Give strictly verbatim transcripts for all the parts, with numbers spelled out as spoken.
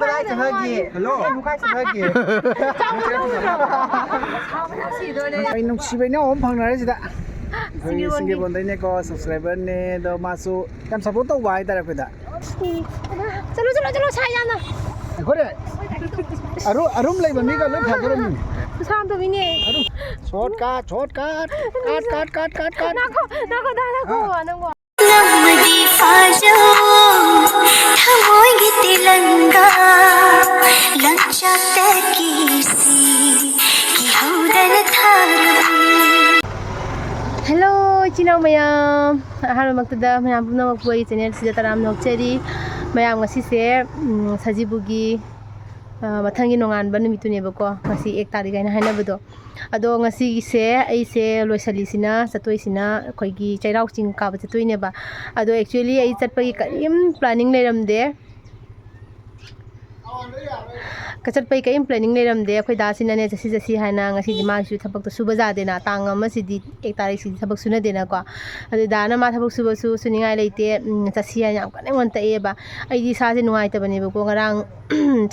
ꯀꯗꯥꯏ ꯆꯠꯈ꯭ꯔꯒꯦ? ꯍꯜꯂꯣ꯫ ꯀꯥꯏ ꯆꯠꯈ꯭ꯔꯒꯦ? ꯑꯩ ꯅꯨꯡꯁꯤꯕ ꯏꯅꯥꯎ ꯑꯃ ꯐꯪꯅꯔꯦ ꯁꯤꯗ꯫ ꯑꯩꯈꯣꯏꯒꯤ ꯁꯤꯡꯒꯤꯕꯣꯟꯗꯩꯅꯦꯀꯣ, subscriberꯅꯦ꯫ ꯑꯗꯣ ꯃꯥꯁꯨ ꯌꯥꯝ support ꯇꯧꯕ ꯍꯥꯏꯇꯥꯔꯦ ꯑꯩꯈꯣꯏꯗ꯫ ꯆꯠꯂꯣ, ꯆꯠꯂꯣ, ꯆꯠꯂꯣ, ꯁꯥ ꯌꯥꯝꯅ꯫ ꯑꯩꯈꯣꯏꯅꯦ, ꯑꯔꯨ-, ꯑꯔꯨꯝ ꯂꯩꯕ ꯃꯤꯒ ꯂꯣꯏ ꯐꯥꯗꯣꯔꯝꯃꯤ꯫ ꯁꯥ ꯑꯝꯇ ꯃꯤꯅꯦ꯫ ꯑꯔꯨꯝ꯫ Shortcut, shortcut, cut, cut, cut, cut, cut꯫ ꯅꯥꯈꯣ, ꯅꯥꯈꯣ, ꯗꯥ, ꯅꯥꯈꯣ, ꯑꯥ꯫ ꯅꯪꯕꯣ꯫ ꯅꯝꯃꯗꯤ ꯐꯥꯖꯧ, ꯊꯃꯣꯏꯒꯤ ꯇꯤꯂꯪꯒꯥ, ꯂꯪꯆꯥꯛꯇ ꯀꯤꯁꯤ, ꯀꯤꯍꯧꯗꯅ ꯊꯥꯔꯝꯃꯤ꯫ Hello, ꯏꯆꯤꯟ ꯏꯅꯥꯎ ꯃꯌꯥꯝ꯫ ꯑꯍꯥꯟꯕꯃꯛꯇꯗ ꯃꯌꯥꯝ ꯄꯨꯝꯅꯃꯛꯄꯨ ꯑꯩꯒꯤ channelꯁꯤꯗ ꯇꯔꯥꯝꯅ ꯑꯣꯛꯆꯔꯤ꯫ ꯃꯌꯥꯝ ꯉꯁꯤꯁꯦ, ꯎꯝ, ꯁꯖꯤꯕꯨꯒꯤ, ꯑ, ꯃꯊꯪꯒꯤ ꯅꯣꯡꯉꯥꯟꯕ ꯅꯨꯃꯤꯠꯇꯨꯅꯦꯕꯀꯣ꯫ ꯉꯁꯤ ꯑꯦꯛ ꯇꯥꯔꯤꯛ ꯍꯥꯏꯅ ꯍꯥꯏꯅꯕꯗꯣ꯫ ꯑꯗꯣ ꯉꯁꯤꯒꯤꯁꯦ ꯑꯩꯁꯦ ꯂꯣꯏꯁꯤꯜꯂꯤꯁꯤꯅ, ꯆꯠꯇꯣꯏꯁꯤꯅ ꯑꯩꯈꯣꯏꯒꯤ ꯆꯩꯔꯥꯎ ꯆꯤꯡ ꯀꯥꯕ ꯆꯠꯇꯣꯏꯅꯦꯕ꯫ ꯑꯗꯣ actually ꯑꯩ ꯆꯠꯄꯒꯤ ꯀꯔꯤꯝ planning ꯂꯩꯔꯝꯗꯦ꯫ ꯆꯠꯄꯩ ꯀꯔꯤꯝ planning ꯂꯩꯔꯝꯗꯦ꯫ ꯑꯩꯈꯣꯏ ꯗꯥꯁꯤꯅꯅꯦ, "ꯆꯠꯁꯤ, ꯆꯠꯁꯤ" ꯍꯥꯏꯅ, ꯉꯁꯤꯗꯤ ꯃꯥꯒꯤꯁꯨ ꯊꯕꯛꯇꯣ ꯁꯨꯕ ꯌꯥꯗꯦꯅ, ꯇꯥꯡ ꯑꯃꯁꯤꯗꯤ, ꯑꯦꯛ ꯇꯥꯔꯤꯛꯁꯤꯗꯤ ꯊꯕꯛ ꯁꯨꯅꯗꯦꯅꯀꯣ꯫ ꯑꯗꯨ ꯗꯥꯅ ꯃꯥ ꯊꯕꯛ ꯁꯨꯕꯁꯨ ꯁꯨꯅꯤꯡꯉꯥꯏ ꯂꯩꯇꯦ, ꯎꯝ, ꯆꯠꯁꯤ ꯍꯥꯏꯅ ꯌꯥꯝ ꯀꯟꯅ ꯑꯩꯉꯣꯟꯗ ꯇꯛꯑꯦꯕ꯫ ꯑꯩꯗꯤ ꯏꯁꯥꯁꯦ ꯅꯨꯡꯉꯥꯏꯇꯕꯅꯦꯕꯀꯣ, ꯉꯔꯥꯡ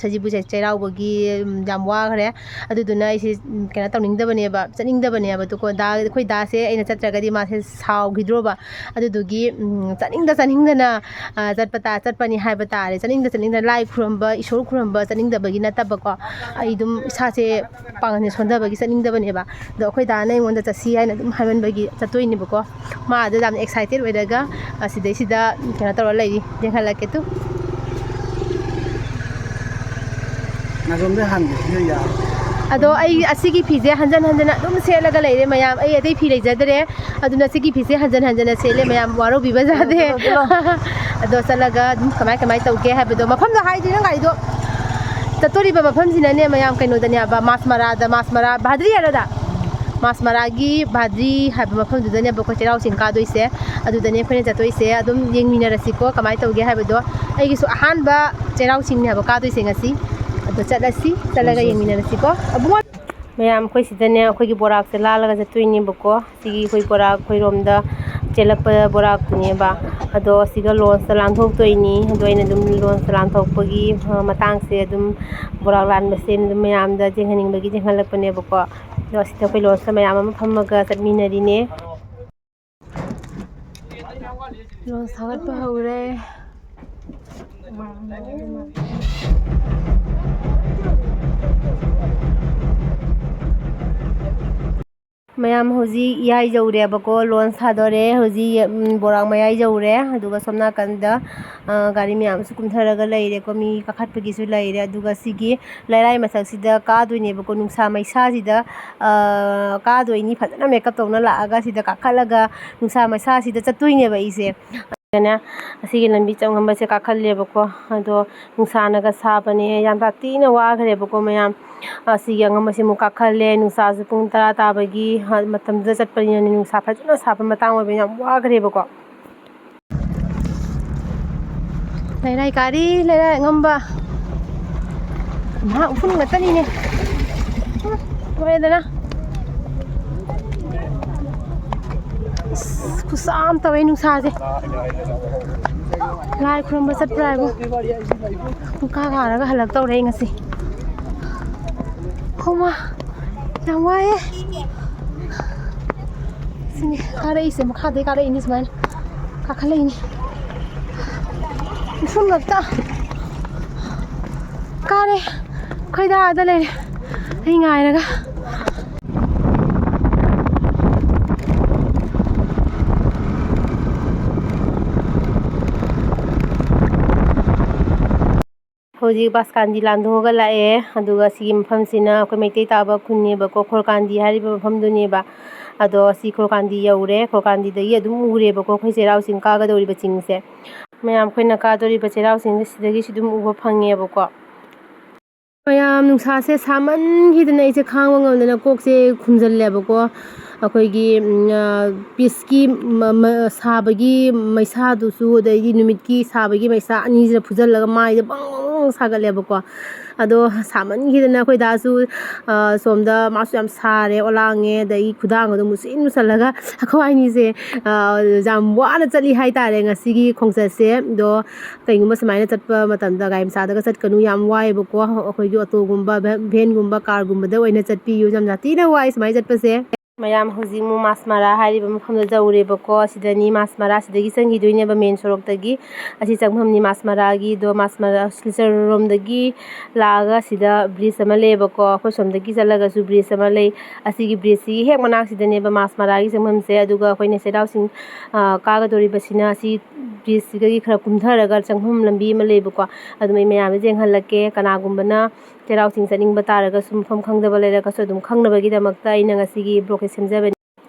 ꯁꯖꯤꯕꯨ ꯆꯩ-, ꯆꯩꯔꯥꯎꯕꯒꯤ, ꯎꯝ, ꯌꯥꯝ ꯋꯥꯈ꯭ꯔꯦ꯫ ꯑꯗꯨꯗꯨꯅ ꯑꯩꯁꯦ, ꯎꯝ, ꯀꯩꯅꯣ ꯇꯧꯅꯤꯡꯗꯕꯅꯦꯕ, ꯆꯠꯅꯤꯡꯗꯕꯅꯦꯕ꯫ ꯑꯗꯨꯀꯣ ꯗꯥ, ꯑꯩꯈꯣꯏ ꯗꯥꯁꯦ ꯑꯩꯅ ꯆꯠꯇ꯭ꯔꯒꯗꯤ ꯃꯥꯁꯦ ꯁꯥꯎꯈꯤꯗ꯭ꯔꯣꯕ꯫ ꯑꯗꯨꯗꯨꯒꯤ, ꯎꯝ, ꯆꯠꯅꯤꯡꯗ ꯆꯠꯅꯤꯡꯗꯅ, ꯑ, ꯆꯠꯄ ꯇꯥ-, ꯆꯠꯄꯅꯤ ꯍꯥꯏꯕ ꯇꯥꯔꯦ꯫ ꯆꯠꯅꯤꯡꯗ ꯆꯠꯅꯤꯡꯗꯅ ꯂꯥꯏ ꯈꯨꯔꯨꯝꯕ, ꯏꯁꯣꯔ ꯈꯨꯔꯨꯝꯕ ꯆꯠꯅꯤꯡꯗꯕꯒꯤ ꯅꯠꯇꯕꯀꯣ꯫ ꯑꯩ ꯑꯗꯨꯝ ꯏꯁꯥꯁꯦ ꯄꯥꯡꯒꯜꯁꯦ ꯁꯣꯟꯊꯕꯒꯤ ꯆꯠꯅꯤꯡꯗꯕꯅꯦꯕ꯫ ꯑꯗꯣ ꯑꯩꯈꯣꯏ ꯗꯥꯅ ꯑꯩꯉꯣꯟꯗ ꯆꯠꯁꯤ ꯍꯥꯏꯅ ꯑꯗꯨꯝ ꯍꯥꯏꯃꯟꯕꯒꯤ ꯆꯠꯇꯣꯏꯅꯦꯕꯀꯣ꯫ ꯃꯥ ꯑꯗꯨꯗ ꯌꯥꯝ excited ꯑꯣꯏꯔꯒ, ꯑ, ꯁꯤꯗꯩꯁꯤꯗ ꯀꯩꯅꯣ ꯇꯧꯔ ꯂꯩꯔꯤ꯫ ꯌꯦꯡꯍꯜꯂꯛꯀꯦ ꯇꯨ꯫ ꯅꯥꯆꯣꯝꯗ ꯍꯥꯟꯒꯦ, ꯁꯤꯗ ꯌꯥꯔꯦ꯫ ꯑꯗꯣ ꯑꯩ ꯑꯁꯤꯒꯤ ꯐꯤꯁꯦ ꯍꯟꯖꯟ ꯍꯟꯖꯟꯅ ꯑꯗꯨꯝ ꯁꯦꯠꯂꯒ ꯂꯩꯔꯦ ꯃꯌꯥꯝ꯫ ꯑꯩ ꯑꯇꯩ ꯐꯤ ꯂꯩꯖꯗ꯭ꯔꯦ꯫ ꯑꯗꯨꯅ ꯁꯤꯒꯤ ꯐꯤꯁꯦ ꯍꯟꯖꯟ ꯍꯟꯖꯟꯅ ꯁꯦꯠꯂꯦ ꯃꯌꯥꯝ, ꯋꯥꯔꯧꯕꯤꯕ ꯌꯥꯗꯦ꯫ ꯆꯠꯂꯣ, ꯆꯠꯂꯣ, ꯆꯠꯂꯣ꯫ ꯑꯗꯣ ꯆꯠꯂꯒ ꯑꯗꯨꯝ ꯀꯃꯥꯏ ꯀꯃꯥꯏ ꯇꯧꯒꯦ ꯍꯥꯏꯕꯗꯣ, ꯃꯐꯝꯗꯣ ꯍꯥꯏꯗ꯭ꯔꯤ ꯅꯪ ꯒꯥꯔꯤꯗꯣ꯫ ꯆꯠꯇꯣꯔꯤꯕ ꯃꯐꯝꯁꯤꯅꯅꯦ ꯃꯌꯥꯝ, ꯀꯩꯅꯣꯗꯅꯦꯕ, ꯃꯥꯁ ꯃꯔꯥꯗ, ꯃꯥꯁ ꯃꯔꯥ, ꯚꯥꯗ꯭ꯔꯤ ꯍꯥꯏꯔꯣꯗ? ꯃꯥꯁ ꯃꯔꯥꯒꯤ ꯚꯥꯗ꯭ꯔꯤ ꯍꯥꯏꯕ ꯃꯐꯝꯗꯨꯗꯅꯦꯕ ꯑꯩꯈꯣꯏ ꯆꯩꯔꯥꯎ ꯆꯤꯡ ꯀꯥꯗꯣꯏꯁꯦ꯫ ꯑꯗꯨꯗꯅꯦ ꯑꯩꯈꯣꯏꯅ ꯆꯠꯇꯣꯏꯁꯦ꯫ ꯑꯗꯨꯝ ꯌꯦꯡꯃꯤꯟꯅꯔꯁꯤꯀꯣ, ꯀꯃꯥꯏ ꯇꯧꯒꯦ ꯍꯥꯏꯕꯗꯣ꯫ ꯑꯩꯒꯤꯁꯨ ꯑꯍꯥꯟꯕ ꯆꯩꯔꯥꯎ ꯆꯤꯡꯅꯦ ꯍꯥꯏꯕ ꯀꯥꯗꯣꯏꯁꯦ ꯉꯁꯤ꯫ ꯑꯗꯣ ꯆꯠꯂꯁꯤ, ꯆꯠꯂꯒ ꯆꯠꯂꯁꯤ꯫ ꯌꯦꯡꯃꯤꯟꯅꯔꯁꯤꯀꯣ꯫ ꯑꯕꯨꯡꯉꯣ! ꯃꯌꯥꯝ, ꯑꯩꯈꯣꯏ ꯁꯤꯗꯅꯦ ꯑꯩꯈꯣꯏꯒꯤ ꯕꯣꯔꯥꯛꯁꯦ ꯂꯥꯜꯂꯒ ꯆꯠꯇꯣꯏꯅꯦꯕꯀꯣ꯫ ꯁꯤꯒꯤ ꯑꯩꯈꯣꯏ ꯕꯣꯔꯥꯛ ꯑꯩꯈꯣꯏꯔꯣꯝꯗ ꯆꯦꯜꯂꯛꯄ ꯕꯣꯔꯥꯛꯇꯨꯅꯦꯕ꯫ ꯑꯗꯣ ꯑꯁꯤꯒ ꯂꯣꯟꯁꯇ ꯂꯥꯟꯊꯣꯛꯇꯣꯏꯅꯤ꯫ ꯑꯗꯣ ꯑꯩꯅ ꯑꯗꯨꯝ ꯂꯣꯟꯁꯇ ꯂꯥꯟꯊꯣꯛꯄꯒꯤ, ꯑ, ꯃꯇꯥꯡꯁꯦ ꯑꯗꯨꯝ ꯕꯣꯔꯥꯛ ꯂꯥꯟꯕꯁꯦ ꯑꯗꯨꯝ ꯃꯌꯥꯝꯗ ꯆꯦꯟꯍꯟꯅꯤꯡꯕꯒꯤ ꯆꯦꯟꯍꯜꯂꯛꯄꯅꯦꯕꯀꯣ꯫ ꯑꯗꯣ ꯑꯁꯤꯗ ꯑꯩꯈꯣꯏ ꯂꯣꯟꯁꯇ ꯃꯌꯥꯝ ꯑꯃ ꯐꯝꯃꯒ ꯆꯠꯃꯤꯟꯅꯔꯤꯅꯦ꯫ ꯂꯣꯟꯁ ꯊꯥꯒꯠꯄ ꯍꯧꯔꯦ꯫ ꯃꯌꯥꯝ ꯍꯧꯖꯤꯛ ꯏꯌꯥꯏ ꯌꯧꯔꯦꯕꯀꯣ, ꯂꯣꯟꯁ ꯊꯥꯗꯣꯔꯦ꯫ ꯍꯧꯖꯤꯛ, ꯎꯝ, ꯕꯣꯔꯥꯛ ꯃꯌꯥꯏ ꯌꯧꯔꯦ꯫ ꯑꯗꯨꯒ ꯁꯣꯝ ꯅꯥꯀꯟꯗ, ꯑ, ꯒꯥꯔꯤ ꯃꯌꯥꯝꯁꯨ ꯀꯨꯝꯊꯔꯒ ꯂꯩꯔꯦꯀꯣ, ꯃꯤ ꯀꯥꯈꯠꯄꯒꯤꯁꯨ ꯂꯩꯔꯦ꯫ ꯑꯗꯨꯒ ꯁꯤꯒꯤ ꯂꯩꯔꯥꯏ ꯃꯊꯛꯁꯤꯗ ꯀꯥꯗꯣꯏꯅꯦꯕꯀꯣ, ꯅꯨꯡꯁꯥ ꯃꯩꯁꯥꯁꯤꯗ, ꯑ, ꯀꯥꯗꯣꯏꯅꯤ꯫ ꯐꯖꯅ ꯃꯦꯀꯞ ꯇꯧꯅ ꯂꯥꯛꯑꯒ ꯁꯤꯗ ꯀꯥꯈꯠꯂꯒ ꯅꯨꯡꯁꯥ ꯃꯩꯁꯥꯁꯤꯗ ꯆꯠꯇꯣꯏꯅꯦꯕ ꯑꯩꯁꯦ꯫ ꯑꯗꯨꯅ ꯑꯁꯤꯒꯤ ꯂꯝꯕꯤ ꯆꯪꯉꯝꯕꯁꯦ ꯀꯥꯈꯠꯂꯦꯕꯀꯣ꯫ ꯑꯗꯣ ꯅꯨꯡꯁꯥꯅꯒ ꯁꯥꯕꯅꯦ, ꯌꯥꯝ ꯁꯥꯊꯤꯅ ꯋꯥꯈ꯭ꯔꯦꯕꯀꯣ ꯃꯌꯥꯝ꯫ ꯑꯁꯤꯒꯤ ꯑꯉꯝꯕꯁꯤꯃꯨꯛ ꯀꯥꯈꯠꯂꯦ꯫ ꯅꯨꯡꯁꯥꯁꯨ ꯄꯨꯡ ꯇꯔꯥ ꯇꯥꯕꯒꯤ ꯃꯇꯝꯗꯨꯗ ꯆꯠꯄꯅꯤꯅꯅꯦ, ꯅꯨꯡꯁꯥ ꯐꯖꯅ ꯁꯥꯕ ꯃꯇꯥꯡ ꯑꯣꯏꯕꯅꯤꯅ ꯌꯥꯝ ꯋꯥꯈ꯭ꯔꯦꯕꯀꯣ꯫ ꯂꯩꯔꯥꯏ ꯀꯥꯔꯤ, ꯂꯩꯔꯥꯏ ꯑꯉꯝꯕ꯫ ꯃꯍꯥꯛ ꯎꯐꯨꯟ ꯉꯥꯛꯇꯅꯤꯅꯦ꯫ ꯂꯣꯏꯔꯦꯗꯅ꯫ ꯑꯁ, ꯈꯨꯠꯁꯥ ꯑꯃ ꯇꯧꯋꯦ ꯅꯨꯡꯁꯥꯁꯦ꯫ ꯂꯥꯏ ꯈꯨꯔꯨꯝꯕ ꯆꯠꯄ꯭ꯔꯥ ꯍꯥꯏꯕꯨ ꯄꯨꯡꯀꯥ ꯀꯥꯔꯒ ꯍꯜꯂꯛꯇꯧꯔꯦ ꯑꯩ ꯉꯁꯤ꯫ ꯍꯣꯃꯥ, ꯌꯥꯝ ꯋꯥꯏꯌꯦ꯫ ꯁꯤꯅꯤ ꯀꯥꯔꯛꯏꯁꯦ, ꯃꯈꯥꯗꯩ ꯀꯥꯔꯛꯏꯅꯤ ꯁꯨꯃꯥꯏꯅ꯫ ꯀꯥꯈꯠꯂꯛꯏꯅꯤ꯫ ꯎꯐꯨꯟ ꯉꯥꯛꯇ꯫ ꯀꯥꯔꯦ꯫ ꯑꯩꯈꯣꯏꯗ ꯑꯥꯗ ꯂꯩꯔꯦ꯫ ꯑꯩ ꯉꯥꯏꯔꯒ꯫ ꯍꯧꯖꯤꯛ ꯕꯥꯁꯀꯥꯟꯗꯤ ꯂꯥꯟꯗꯣꯛꯑꯒ ꯂꯥꯛꯑꯦ꯫ ꯑꯗꯨꯒ ꯁꯤꯒꯤ ꯃꯐꯝꯁꯤꯅ ꯑꯩꯈꯣꯏ ꯃꯩꯇꯩ ꯇꯥꯕ ꯈꯨꯟꯅꯦꯕꯀꯣ, ꯈꯣꯔꯀꯥꯟꯗꯤ ꯍꯥꯏꯔꯤꯕ ꯃꯐꯝꯗꯨꯅꯦꯕ꯫ ꯑꯗꯣ ꯁꯤ ꯈꯣꯔꯀꯥꯟꯗꯤ ꯌꯧꯔꯦ꯫ ꯈꯣꯔꯀꯥꯟꯗꯤꯗꯒꯤ ꯑꯗꯨꯝ ꯎꯔꯦꯕꯀꯣ ꯑꯩꯈꯣꯏ ꯆꯩꯔꯥꯎ ꯆꯤꯡ ꯀꯥꯒꯗꯧꯔꯤꯕ ꯆꯤꯡꯁꯦ꯫ ꯃꯌꯥꯝ ꯑꯩꯈꯣꯏꯅ ꯀꯥꯗꯧꯔꯤꯕ ꯆꯩꯔꯥꯎ ꯆꯤꯡꯁꯦ ꯁꯤꯗꯒꯤꯁꯨ ꯑꯗꯨꯝ ꯎꯕ ꯐꯪꯉꯦꯕꯀꯣ꯫ ꯃꯌꯥꯝ ꯅꯨꯡꯁꯥꯁꯦ ꯁꯥꯃꯟꯈꯤꯗꯅ ꯑꯩꯁꯦ ꯈꯥꯡꯕ ꯉꯝꯗꯅ ꯀꯣꯛꯁꯦ ꯈꯨꯝꯖꯤꯜꯂꯦꯕꯀꯣ꯫ ꯑꯩꯈꯣꯏꯒꯤ, ꯎꯝ, ꯑ, ꯄꯤꯁꯀꯤ ꯃ-, ꯃ-, ꯁꯥꯕꯒꯤ ꯃꯩꯁꯥꯗꯨꯁꯨ, ꯑꯗꯩꯗꯤ ꯅꯨꯃꯤꯠꯀꯤ ꯁꯥꯕꯒꯤ ꯃꯩꯁꯥ ꯑꯅꯤꯁꯤꯗ ꯐꯨꯖꯜꯂꯒ ꯃꯥꯏꯗ ꯕꯪ ꯕꯪ ꯕꯪ ꯁꯥꯒꯠꯂꯦꯕꯀꯣ꯫ ꯑꯗꯣ ꯁꯥꯃꯟꯈꯤꯗꯅ ꯑꯩꯈꯣꯏ ꯗꯥꯁꯨ, ꯑ, ꯁꯣꯝꯗ ꯃꯥꯁꯨ ꯌꯥꯝ ꯁꯥꯔꯦ, ꯑꯣꯂꯥꯡꯉꯦ, ꯑꯗꯒꯤ ꯈꯨꯗꯥꯡꯒꯗꯣ ꯃꯨꯁꯤꯟ ꯃꯨꯁꯜꯂꯒ ꯑꯩꯈꯣꯏ ꯑꯅꯤꯁꯦ, ꯑ, ꯌꯥꯝ ꯋꯥꯅ ꯆꯠꯂꯤ ꯍꯥꯏꯇꯥꯔꯦ ꯉꯁꯤꯒꯤ ꯈꯣꯡꯆꯠꯁꯦ꯫ ꯑꯗꯣ ꯀꯩꯒꯨꯝꯕ ꯁꯨꯃꯥꯏꯅ ꯆꯠꯄ ꯃꯇꯝꯗ ꯒꯥꯔꯤ ꯃꯆꯥꯗꯒ ꯆꯠꯀꯅꯨ, ꯌꯥꯝ ꯋꯥꯏꯑꯦꯕꯀꯣ꯫ ꯑꯩꯈꯣꯏꯒꯤ ꯑꯣꯇꯣꯒꯨꯝꯕ, ꯚꯦꯟꯒꯨꯝꯕ, ꯀꯥꯔꯒꯨꯝꯕꯗ ꯑꯣꯏꯅ ꯆꯠꯄꯤꯌꯨ, ꯌꯥꯝ ꯁꯥꯊꯤꯅ ꯋꯥꯏ ꯁꯨꯃꯥꯏꯅ ꯆꯠꯄꯁꯦ꯫ ꯃꯌꯥꯝ ꯍꯧꯖꯤꯛ ꯑꯃꯨꯛ ꯃꯥꯁ ꯃꯔꯥ ꯍꯥꯏꯔꯤꯕ ꯃꯐꯝꯗ ꯌꯧꯔꯦꯕꯀꯣ꯫ ꯑꯁꯤꯗꯅꯤ ꯃꯥꯁ ꯃꯔꯥ, ꯑꯁꯤꯗꯒꯤ ꯆꯪꯈꯤꯗꯣꯏꯅꯦꯕ ꯃꯦꯟ ꯁꯣꯔꯣꯛꯇꯒꯤ꯫ ꯑꯁꯤ ꯆꯪꯐꯝꯅꯤ ꯃꯥꯁ ꯃꯔꯥꯒꯤ꯫ ꯑꯗꯣ ꯃꯥꯁ ꯃꯔꯥ ꯁꯤꯜꯆꯔ ꯔꯣꯝꯗꯒꯤ ꯂꯥꯛꯑꯒ ꯁꯤꯗ ꯕ꯭ꯔꯤꯖ ꯑꯃ ꯂꯩꯌꯦꯕꯀꯣ꯫ ꯑꯩꯈꯣꯏ ꯁꯣꯝꯗꯒꯤ ꯆꯠꯂꯒꯁꯨ ꯕ꯭ꯔꯤꯖ ꯑꯃ ꯂꯩ꯫ ꯑꯁꯤꯒꯤ ꯕ꯭ꯔꯤꯖꯁꯤꯒꯤ ꯍꯦꯛ ꯃꯅꯥꯛꯁꯤꯗꯅꯦꯕ ꯃꯥꯁ ꯃꯔꯥꯒꯤ ꯆꯪꯐꯝꯁꯦ꯫ ꯑꯗꯨꯒ ꯑꯩꯈꯣꯏꯅ ꯆꯩꯔꯥꯎ ꯆꯤꯡ, ꯑ, ꯀꯥꯒꯗꯧꯔꯤꯕꯁꯤꯅ ꯑꯁꯤ ꯕ꯭ꯔꯤꯖꯁꯤꯗꯒꯤ ꯈꯔ ꯀꯨꯝꯊꯔꯒ ꯆꯪꯐꯝ ꯂꯝꯕꯤ ꯑꯃ ꯂꯩꯕꯀꯣ꯫ ꯑꯗꯨꯝ ꯑꯩ ꯃꯌꯥꯝꯗ ꯌꯦꯡꯍꯜꯂꯛꯀꯦ꯫ ꯀꯅꯥꯒꯨꯝꯕꯅ ꯆꯩꯔꯥꯎ ꯆꯤꯡ ꯆꯠꯅꯤꯡꯕ ꯇꯥꯔꯒꯁꯨ, ꯃꯐꯝ ꯈꯪꯗꯕ ꯂꯩꯔꯒꯁꯨ ꯑꯗꯨꯝ ꯈꯪꯅꯕꯒꯤꯗꯃꯛꯇ ꯑꯩꯅ ꯉꯁꯤꯒꯤ ꯕ꯭ꯂꯣꯛꯁꯦ ꯁꯦꯝꯖꯕꯅꯤ꯫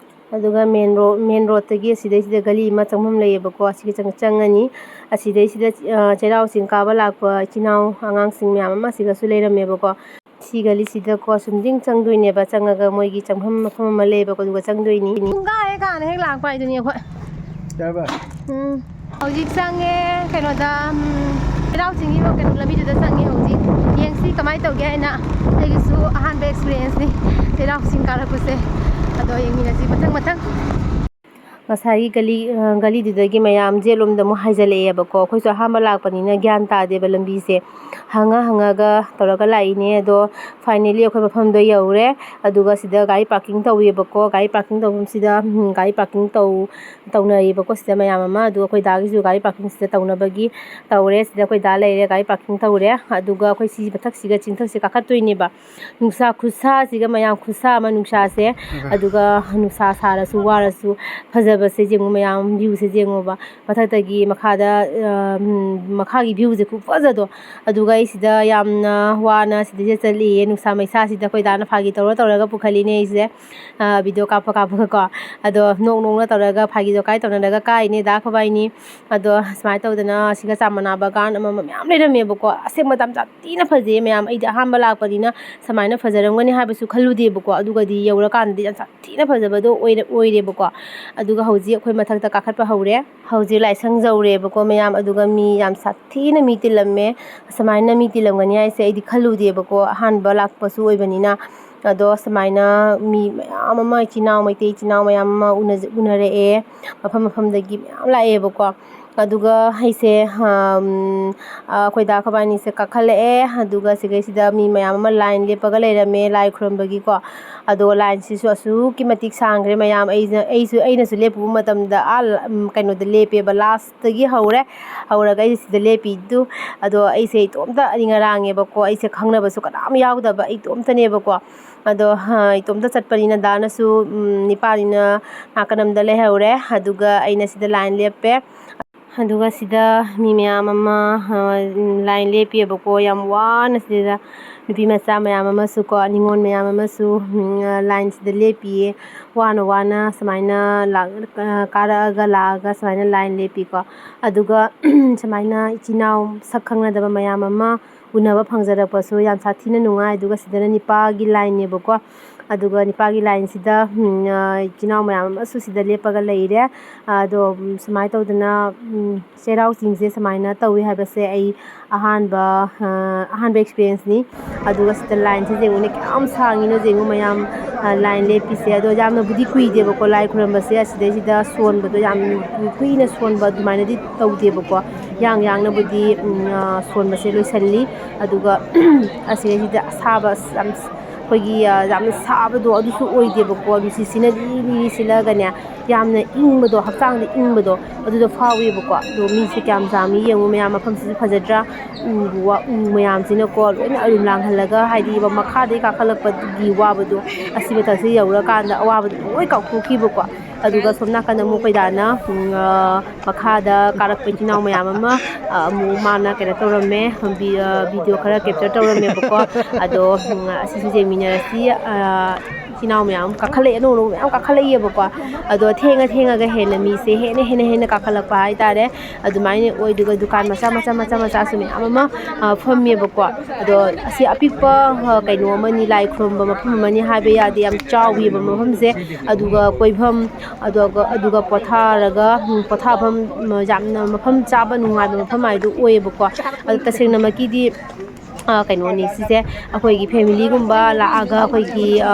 ꯑꯗꯨꯒ ꯃꯦꯟ ꯔꯣ-, ꯃꯦꯟ ꯔꯣꯗꯇꯒꯤ ꯑꯁꯤꯗꯩꯁꯤꯗ ꯒꯂꯤ ꯑꯃ ꯆꯪꯐꯝ ꯂꯩꯌꯦꯕꯀꯣ꯫ ꯑꯁꯤꯒꯤ ꯆꯪ-, ꯆꯪꯉꯅꯤ꯫ ꯑꯁꯤꯗꯩꯁꯤꯗ, ꯑ, ꯆꯩꯔꯥꯎ ꯆꯤꯡ ꯀꯥꯕ ꯂꯥꯛꯄ ꯏꯆꯤꯟ ꯏꯅꯥꯎ ꯑꯉꯥꯡꯁꯤꯡ ꯃꯌꯥꯝ ꯑꯃ ꯑꯁꯤꯒꯁꯨ ꯂꯩꯔꯝꯃꯦꯕꯀꯣ꯫ ꯁꯤ ꯒꯂꯤꯁꯤꯗꯀꯣ ꯁꯨꯝꯗꯤꯡ ꯆꯪꯗꯣꯏꯅꯦꯕ꯫ ꯆꯪꯉꯒ ꯃꯣꯏꯒꯤ ꯆꯪꯐꯝ ꯃꯐꯝ ꯑꯃ ꯂꯩꯌꯦꯕꯀꯣ, ꯑꯗꯨꯒ ꯆꯪꯗꯣꯏꯅꯤ꯫ ꯄꯨꯡ ꯀꯥꯔꯦ ꯀꯥꯟꯅ ꯍꯦꯛ ꯂꯥꯛꯄ ꯍꯥꯏꯗꯨꯅꯤ ꯑꯩꯈꯣꯏ꯫ ꯀꯩ ꯍꯥꯏꯕ? ꯎꯝ꯫ ꯍꯧꯖꯤꯛ ꯆꯪꯉꯦ ꯀꯩꯅꯣꯗ, ꯎꯝ, ꯆꯩꯔꯥꯎ ꯆꯤꯡꯒꯤ ꯀꯩꯅꯣ ꯂꯝꯕꯤꯗꯨꯗ ꯆꯪꯉꯦ ꯍꯧꯖꯤꯛ꯫ ꯌꯦꯡꯁꯤ ꯀꯃꯥꯏꯅ ꯇꯧꯒꯦ ꯍꯥꯏꯅ꯫ ꯑꯩꯒꯤꯁꯨ ꯑꯍꯥꯟꯕ ꯑꯦꯛꯁꯄꯤꯔꯤꯌꯦꯟꯁꯅꯤ ꯆꯩꯔꯥꯎ ꯆꯤꯡ ꯀꯥꯔꯛꯄꯁꯦ꯫ ꯑꯗꯣ ꯌꯦꯡꯃꯤꯟꯅꯁꯤ ꯃꯊꯪ ꯃꯊꯪ꯫ ꯉꯁꯥꯏꯒꯤ ꯒꯂꯤ, ꯑ, ꯒꯂꯤꯗꯨꯗꯒꯤ ꯃꯌꯥꯝ ꯖꯦꯠꯂꯣꯝꯗ ꯑꯃꯨꯛ ꯍꯥꯏꯖꯤꯜꯂꯛꯑꯦꯕꯀꯣ꯫ ꯑꯩꯈꯣꯏꯁꯨ ꯑꯍꯥꯟꯕ ꯂꯥꯛꯄꯅꯤꯅ ꯒ꯭ꯌꯥꯟ ꯇꯥꯗꯦꯕ ꯂꯝꯕꯤꯁꯦ꯫ ꯍꯪꯉ ꯍꯪꯉꯒ ꯇꯧꯔꯒ ꯂꯥꯛꯏꯅꯦ꯫ ꯑꯗꯣ finally ꯑꯩꯈꯣꯏ ꯃꯐꯝꯗꯣ ꯌꯧꯔꯦ꯫ ꯑꯗꯨꯒ ꯁꯤꯗ ꯒꯥꯔꯤ ꯄꯥꯔꯀꯤꯡ ꯇꯧꯋꯦꯕꯀꯣ꯫ ꯒꯥꯔꯤ ꯄꯥꯔꯀꯤꯡ ꯇꯧꯐꯝꯁꯤꯗ, ꯎꯝ, ꯒꯥꯔꯤ ꯄꯥꯔꯀꯤꯡ ꯇꯧ-, ꯇꯧꯅꯔꯤꯕꯀꯣ ꯁꯤꯗ ꯃꯌꯥꯝ ꯑꯃ꯫ ꯑꯗꯨꯒ ꯑꯩꯈꯣꯏ ꯗꯥꯒꯤꯁꯨ ꯒꯥꯔꯤ ꯄꯥꯔꯀꯤꯡ ꯁꯤꯗ ꯇꯧꯅꯕꯒꯤ ꯇꯧꯔꯦ꯫ ꯁꯤꯗ ꯑꯩꯈꯣꯏ ꯗꯥ ꯂꯩꯔꯦ, ꯒꯥꯔꯤ ꯄꯥꯔꯀꯤꯡ ꯇꯧꯔꯦ꯫ ꯑꯗꯨꯒ ꯑꯩꯈꯣꯏ ꯁꯤ ꯃꯊꯛꯁꯤꯒ ꯆꯤꯡꯊꯛꯁꯤ ꯀꯥꯈꯠꯇꯣꯏꯅꯦꯕ꯫ ꯅꯨꯡꯁꯥ ꯈꯨꯠꯁꯥꯁꯤꯒ ꯃꯌꯥꯝ ꯈꯨꯠꯁꯥ ꯑꯃ ꯅꯨꯡꯁꯥꯁꯦ꯫ ꯑꯗꯨꯒ ꯅꯨꯡꯁꯥ ꯁꯥꯔꯁꯨ ꯋꯥꯔꯁꯨ ꯐꯖꯕꯁꯦ ꯌꯦꯡꯉꯨ ꯃꯌꯥꯝ, ꯚ꯭ꯌꯨꯁꯦ ꯌꯦꯡꯉꯣꯕ꯫ ꯃꯊꯛꯇꯒꯤ ꯃꯈꯥꯗ, ꯑ, ꯎꯝ, ꯃꯈꯥꯒꯤ ꯚ꯭ꯌꯨꯁꯦ ꯈꯨꯐꯖꯗꯣ꯫ ꯑꯗꯨꯒ ꯑꯩ ꯁꯤꯗ ꯌꯥꯝꯅ ꯋꯥꯅ ꯁꯤꯗꯩꯁꯤꯗ ꯆꯠꯂꯤꯌꯦ꯫ ꯅꯨꯡꯁꯥ ꯃꯩꯁꯥꯁꯤꯗ ꯑꯩꯈꯣꯏ ꯗꯥꯅ ꯐꯥꯒꯤ ꯇꯧꯔ ꯇꯧꯔꯒ ꯄꯨꯈꯠꯂꯤꯅꯦ ꯑꯩꯁꯦ꯫ ꯑ, ꯚꯤꯗꯤꯑꯣ ꯀꯥꯞꯄ ꯀꯥꯞꯄꯒꯀꯣ꯫ ꯑꯗꯣ ꯅꯣꯛ ꯅꯣꯛꯅ ꯇꯧꯔꯒ ꯐꯥꯒꯤ ꯖꯣꯀꯥꯏ ꯇꯧꯅꯔꯒ ꯀꯥꯏꯅꯦ ꯗꯥ ꯈꯣꯕꯥꯏꯅꯤ꯫ ꯑꯗꯣ ꯁꯨꯃꯥꯏꯅ ꯇꯧꯗꯅ ꯁꯤꯒ ꯆꯥ ꯃꯅꯥ ꯕꯒꯥꯟ ꯑꯃ ꯑꯃ ꯃꯌꯥꯝ ꯂꯩꯔꯝꯃꯦꯕꯀꯣ꯫ ꯑꯁꯦꯡꯕ ꯌꯥꯝ ꯁꯥꯊꯤꯅ ꯐꯖꯩꯌꯦ ꯃꯌꯥꯝ꯫ ꯑꯩꯗꯤ ꯑꯍꯥꯟꯕ ꯂꯥꯛꯄꯅꯤꯅ ꯁꯨꯃꯥꯏꯅ ꯐꯖꯔꯝꯒꯅꯤ ꯍꯥꯏꯕꯁꯨ ꯈꯜꯂꯨꯗꯦꯕꯀꯣ꯫ ꯑꯗꯨꯒꯗꯤ ꯌꯧꯔꯀꯥꯟꯗꯗꯤ ꯌꯥꯝ ꯁꯥꯊꯤꯅ ꯐꯖꯕꯗꯣ ꯑꯣꯏꯔ-, ꯑꯣꯏꯔꯦꯕꯀꯣ꯫ ꯑꯗꯨꯒ ꯍꯧꯖꯤꯛ ꯑꯩꯈꯣꯏ ꯃꯊꯛꯇ ꯀꯥꯈꯠꯄ ꯍꯧꯔꯦ꯫ ꯍꯧꯖꯤꯛ ꯂꯥꯏꯁꯪ ꯌꯧꯔꯦꯕꯀꯣ ꯃꯌꯥꯝ, ꯑꯗꯨꯒ ꯃꯤ ꯌꯥꯝ ꯁꯥꯊꯤꯅ ꯃꯤ ꯇꯤꯜꯂꯝꯃꯦ꯫ ꯑꯁꯨꯃꯥꯏꯅ ꯃꯤ ꯇꯤꯜꯂꯝꯒꯅꯤ ꯍꯥꯏꯁꯦ ꯑꯩꯗꯤ ꯈꯜꯂꯨꯗꯦꯕꯀꯣ, ꯑꯍꯥꯟꯕ ꯂꯥꯛꯄꯁꯨ ꯑꯣꯏꯕꯅꯤꯅ꯫ ꯑꯗꯣ ꯁꯨꯃꯥꯏꯅ ꯃꯤ ꯃꯌꯥꯝ ꯑꯃ, ꯏꯆꯤꯟ ꯏꯅꯥꯎ, ꯃꯩꯇꯩ ꯏꯆꯤꯟ ꯏꯅꯥꯎ ꯃꯌꯥꯝ ꯑꯃ ꯎꯅꯖ-, ꯎꯅꯔꯛꯑꯦ, ꯃꯐꯝ ꯃꯐꯝꯗꯒꯤ ꯃꯌꯥꯝ ꯂꯥꯛꯑꯦꯕꯀꯣ꯫ ꯑꯗꯨꯒ ꯑꯩꯁꯦ, ꯑꯝ, ꯑ, ꯑꯩꯈꯣꯏ ꯗꯥ ꯑꯩꯈꯣꯏꯕꯥꯅꯤꯁꯦ ꯀꯥꯈꯠꯂꯛꯑꯦ꯫ ꯑꯗꯨꯒ ꯁꯤꯈꯩꯁꯤꯗ ꯃꯤ ꯃꯌꯥꯝ ꯑꯃ line ꯂꯦꯞꯄꯒ ꯂꯩꯔꯝꯃꯦ ꯂꯥꯏ ꯈꯨꯔꯨꯝꯕꯒꯤꯀꯣ꯫ ꯑꯗꯣ lineꯁꯤꯁꯨ ꯑꯁꯨꯛꯀꯤ ꯃꯇꯤꯛ ꯁꯥꯡꯈ꯭ꯔꯦ ꯃꯌꯥꯝ꯫ ꯑꯩꯅ, ꯑꯩꯁꯨ, ꯑꯩꯅꯁꯨ ꯂꯦꯞꯄꯨꯕ ꯃꯇꯝꯗ, ꯑꯥ, ꯎꯝ, ꯀꯩꯅꯣꯗ ꯂꯦꯞꯄꯦꯕ, lastꯇꯒꯤ ꯍꯧꯔꯦ꯫ ꯍꯧꯔꯒ ꯑꯩꯁꯦ ꯁꯤꯗ ꯂꯦꯞꯄꯤꯗꯨ꯫ ꯑꯗꯣ ꯑꯩꯁꯦ ꯏꯇꯣꯝꯇ ꯑꯅꯤꯡ ꯑꯔꯥꯡꯉꯦꯕꯀꯣ꯫ ꯑꯩꯁꯦ ꯈꯪꯅꯕꯁꯨ ꯀꯅꯥꯝ ꯌꯥꯎꯗꯕ, ꯑꯩ ꯏꯇꯣꯝꯇꯅꯦꯕꯀꯣ꯫ ꯑꯗꯣ, ꯍ, ꯏꯇꯣꯝꯇ ꯆꯠꯄꯅꯤꯅ ꯗꯥꯅꯁꯨ, ꯎꯝ, ꯅꯤꯄꯥꯅꯤꯅ ꯅꯥꯀꯟ ꯑꯃꯗ ꯂꯩꯍꯧꯔꯦ꯫ ꯑꯗꯨꯒ ꯑꯩꯅ ꯁꯤꯗ line ꯂꯦꯞꯄꯦ꯫ ꯑꯗꯨꯒ ꯁꯤꯗ ꯃꯤ ꯃꯌꯥꯝ ꯑꯃ, ꯑ, line ꯂꯦꯞꯄꯤꯑꯕꯀꯣ꯫ ꯌꯥꯝ ꯋꯥꯅ ꯁꯤꯗ ꯅꯨꯄꯤ ꯃꯆꯥ ꯃꯌꯥꯝ ꯑꯃꯁꯨ ꯀꯣ, ꯅꯤꯉꯣꯜ ꯃꯌꯥꯝ ꯑꯃꯁꯨ, ꯎꯝ, ꯑ, lineꯁꯤꯗ ꯂꯦꯞꯄꯤꯌꯦ꯫ ꯋꯥꯅ ꯋꯥꯅ ꯁꯨꯃꯥꯏꯅ ꯂꯥꯛ-, ꯑ, ꯀꯥꯔꯛꯑꯒ ꯂꯥꯛꯑꯒ ꯁꯨꯃꯥꯏꯅ line ꯂꯦꯞꯄꯤꯀꯣ꯫ ꯑꯗꯨꯒ ꯁꯨꯃꯥꯏꯅ ꯏꯆꯤꯟ ꯏꯅꯥꯎ ꯁꯛ ꯈꯪꯅꯗꯕ ꯃꯌꯥꯝ ꯑꯃ ꯎꯅꯕ ꯐꯪꯖꯔꯛꯄꯁꯨ ꯌꯥꯝ ꯁꯥꯊꯤꯅ ꯅꯨꯡꯉꯥꯏ꯫ ꯑꯗꯨꯒ ꯁꯤꯗꯅ ꯅꯤꯄꯥꯒꯤ lineꯅꯦꯕꯀꯣ꯫ ꯑꯗꯨꯒ ꯅꯤꯄꯥꯒꯤ lineꯁꯤꯗ, ꯎꯝ, ꯑ, ꯏꯆꯤꯟ ꯏꯅꯥꯎ ꯃꯌꯥꯝ ꯑꯃꯁꯨ ꯁꯤꯗ ꯂꯦꯞꯄꯒ ꯂꯩꯔꯦ꯫ ꯑꯗꯣ, ꯎꯝ, ꯁꯨꯃꯥꯏꯅ ꯇꯧꯗꯅ, ꯎꯝ, ꯆꯩꯔꯥꯎ ꯆꯤꯡꯁꯦ ꯁꯨꯃꯥꯏꯅ ꯇꯧꯏ ꯍꯥꯏꯕꯁꯦ ꯑꯩ ꯑꯍꯥꯟꯕ, ꯑ, ꯑꯍꯥꯟꯕ experienceꯅꯤ꯫ ꯑꯗꯨꯒ ꯁꯤꯗ lineꯁꯦ ꯌꯦꯡꯉꯨꯅꯦ, ꯀꯌꯥꯝ ꯁꯥꯡꯉꯤꯅꯣ ꯌꯦꯡꯉꯨ ꯃꯌꯥꯝ, ꯑ, line ꯂꯦꯞꯄꯤꯁꯦ꯫ ꯑꯗꯣ ꯌꯥꯝꯅꯕꯨꯗꯤ ꯀꯨꯏꯗꯦꯕꯀꯣ ꯂꯥꯏ ꯈꯨꯔꯝꯕꯁꯦ꯫ ꯑꯁꯤꯗꯩꯁꯤꯗ ꯁꯣꯟꯕꯗꯣ ꯌꯥꯝ ꯀꯨꯏꯅ ꯁꯣꯟꯕ ꯑꯗꯨꯃꯥꯏꯅꯗꯤ ꯇꯧꯗꯦꯕꯀꯣ꯫ ꯌꯥꯡ ꯌꯥꯡꯅꯕꯨꯗꯤ, ꯎꯝ, ꯑ, ꯁꯣꯟꯕꯁꯦ ꯂꯣꯏꯁꯜꯂꯤ꯫ ꯑꯗꯨꯒ ꯑꯁꯤꯗꯩꯁꯤꯗ ꯑꯁꯥꯕ ꯌꯥꯝ, ꯑꯩꯈꯣꯏꯒꯤ, ꯑ, ꯌꯥꯝꯅ ꯁꯥꯕꯗꯣ ꯑꯗꯨꯁꯨ ꯑꯣꯏꯗꯦꯕꯀꯣ꯫ ꯅꯨꯡꯁꯤꯠꯁꯤꯅ ꯂꯤꯔꯤ ꯂꯤꯔꯤ ꯁꯤꯠꯂꯒꯅꯦ, ꯌꯥꯝꯅ ꯏꯪꯕꯗꯣ, ꯍꯛꯆꯥꯡꯗ ꯏꯪꯕꯗꯣ ꯑꯗꯨꯗ ꯐꯥꯎꯋꯦꯕꯀꯣ꯫ ꯑꯗꯣ ꯃꯤꯁꯦ ꯀꯌꯥꯝ ꯌꯥꯝꯃꯤ ꯌꯦꯡꯉꯨ ꯃꯌꯥꯝ, ꯃꯐꯝꯁꯤꯁꯨ ꯐꯖꯗ꯭ꯔꯥ? ꯎ ꯋꯥ, ꯎ ꯃꯌꯥꯝꯁꯤꯅꯀꯣ ꯂꯣꯏꯅ ꯑꯔꯨꯝ ꯂꯥꯡꯍꯜꯂꯒ, ꯍꯥꯏꯗꯤ ꯃꯈꯥꯗꯒꯤ ꯀꯥꯈꯠꯂꯛꯄꯒꯤ ꯋꯥꯕꯗꯣ ꯑꯁꯤ ꯃꯊꯛꯁꯤ ꯌꯧꯔꯀꯥꯟꯗ ꯑꯋꯥꯕꯗꯣ ꯂꯣꯏ ꯀꯥꯎꯊꯣꯛꯈꯤꯕꯀꯣ꯫ ꯑꯗꯨꯒ ꯁꯣꯝ ꯅꯥꯀꯟꯗ ꯑꯃꯨꯛ ꯑꯩꯈꯣꯏ ꯗꯥꯅ, ꯎꯝ, ꯑ, ꯃꯈꯥꯗ ꯀꯥꯔꯛꯄ ꯏꯆꯤꯟ ꯏꯅꯥꯎ ꯃꯌꯥꯝ ꯑꯃ, ꯑ, ꯑꯃꯨꯛ ꯃꯥꯅ ꯀꯩꯅꯣ ꯇꯧꯔꯝꯃꯦ, ꯚꯤ-, ꯑ, video ꯈꯔ capture ꯇꯧꯔꯝꯃꯦꯕꯀꯣ꯫ ꯑꯗꯣ, ꯎꯝ, ꯑꯁꯤꯁꯨ ꯌꯦꯡꯃꯤꯟꯅꯔꯁꯤ꯫ ꯑ, ꯏꯆꯤꯟ ꯏꯅꯥꯎ ꯃꯌꯥꯝ ꯀꯥꯈꯠꯂꯛꯑꯦ, ꯑꯅꯧ ꯑꯅꯧꯕ ꯃꯌꯥꯝ ꯀꯥꯈꯠꯂꯛꯑꯦꯕꯀꯣ꯫ ꯑꯗꯣ ꯊꯦꯡꯉ ꯊꯦꯡꯉꯒ ꯍꯦꯟꯅ ꯃꯤꯁꯦ ꯍꯦꯟꯅ ꯍꯦꯟꯅ ꯍꯦꯟꯅ ꯀꯥꯈꯠꯂꯛꯄ ꯍꯥꯏꯇꯥꯔꯦ꯫ ꯑꯗꯨꯃꯥꯏꯅ ꯑꯣꯏ꯫ ꯑꯗꯨꯒ ꯗꯨꯀꯥꯟ ꯃꯆꯥ ꯃꯆꯥ ꯃꯆꯥ ꯃꯆꯥꯁꯨ ꯃꯌꯥꯝ ꯑꯃ, ꯑ, ꯐꯝꯃꯦꯕꯀꯣ꯫ ꯑꯗꯣ ꯑꯁꯤ ꯑꯄꯤꯛꯄ, ꯑ, ꯀꯩꯅꯣ ꯑꯃꯅꯤ, ꯂꯥꯏ ꯈꯨꯔꯨꯝꯕ ꯃꯐꯝ ꯑꯃꯅꯤ ꯍꯥꯏꯕ ꯌꯥꯗꯦ, ꯌꯥꯝ ꯆꯥꯎꯋꯦꯕ ꯃꯐꯝꯁꯦ꯫ ꯑꯗꯨꯒ ꯀꯣꯏꯐꯝ, ꯑꯗꯨꯒ, ꯑꯗꯨꯒ ꯄꯣꯊꯥꯔꯒ, ꯎꯝ, ꯄꯣꯊꯥꯐꯝ, ꯎꯝ, ꯌꯥꯝꯅ ꯃꯐꯝ ꯆꯥꯕ ꯅꯨꯡꯉꯥꯏꯕ ꯃꯐꯝ ꯍꯥꯏꯗꯨ ꯑꯣꯏꯌꯦꯕꯀꯣ꯫ ꯑꯗꯣ ꯇꯁꯦꯡꯅꯃꯛꯀꯤꯗꯤ ꯑ, ꯀꯩꯅꯣꯅꯤ ꯁꯤꯁꯦ, ꯑꯩꯈꯣꯏꯒꯤ ꯐꯦꯃꯤꯂꯤꯒꯨꯝꯕ ꯂꯥꯛꯑꯒ ꯑꯩꯈꯣꯏꯒꯤ, ꯑ,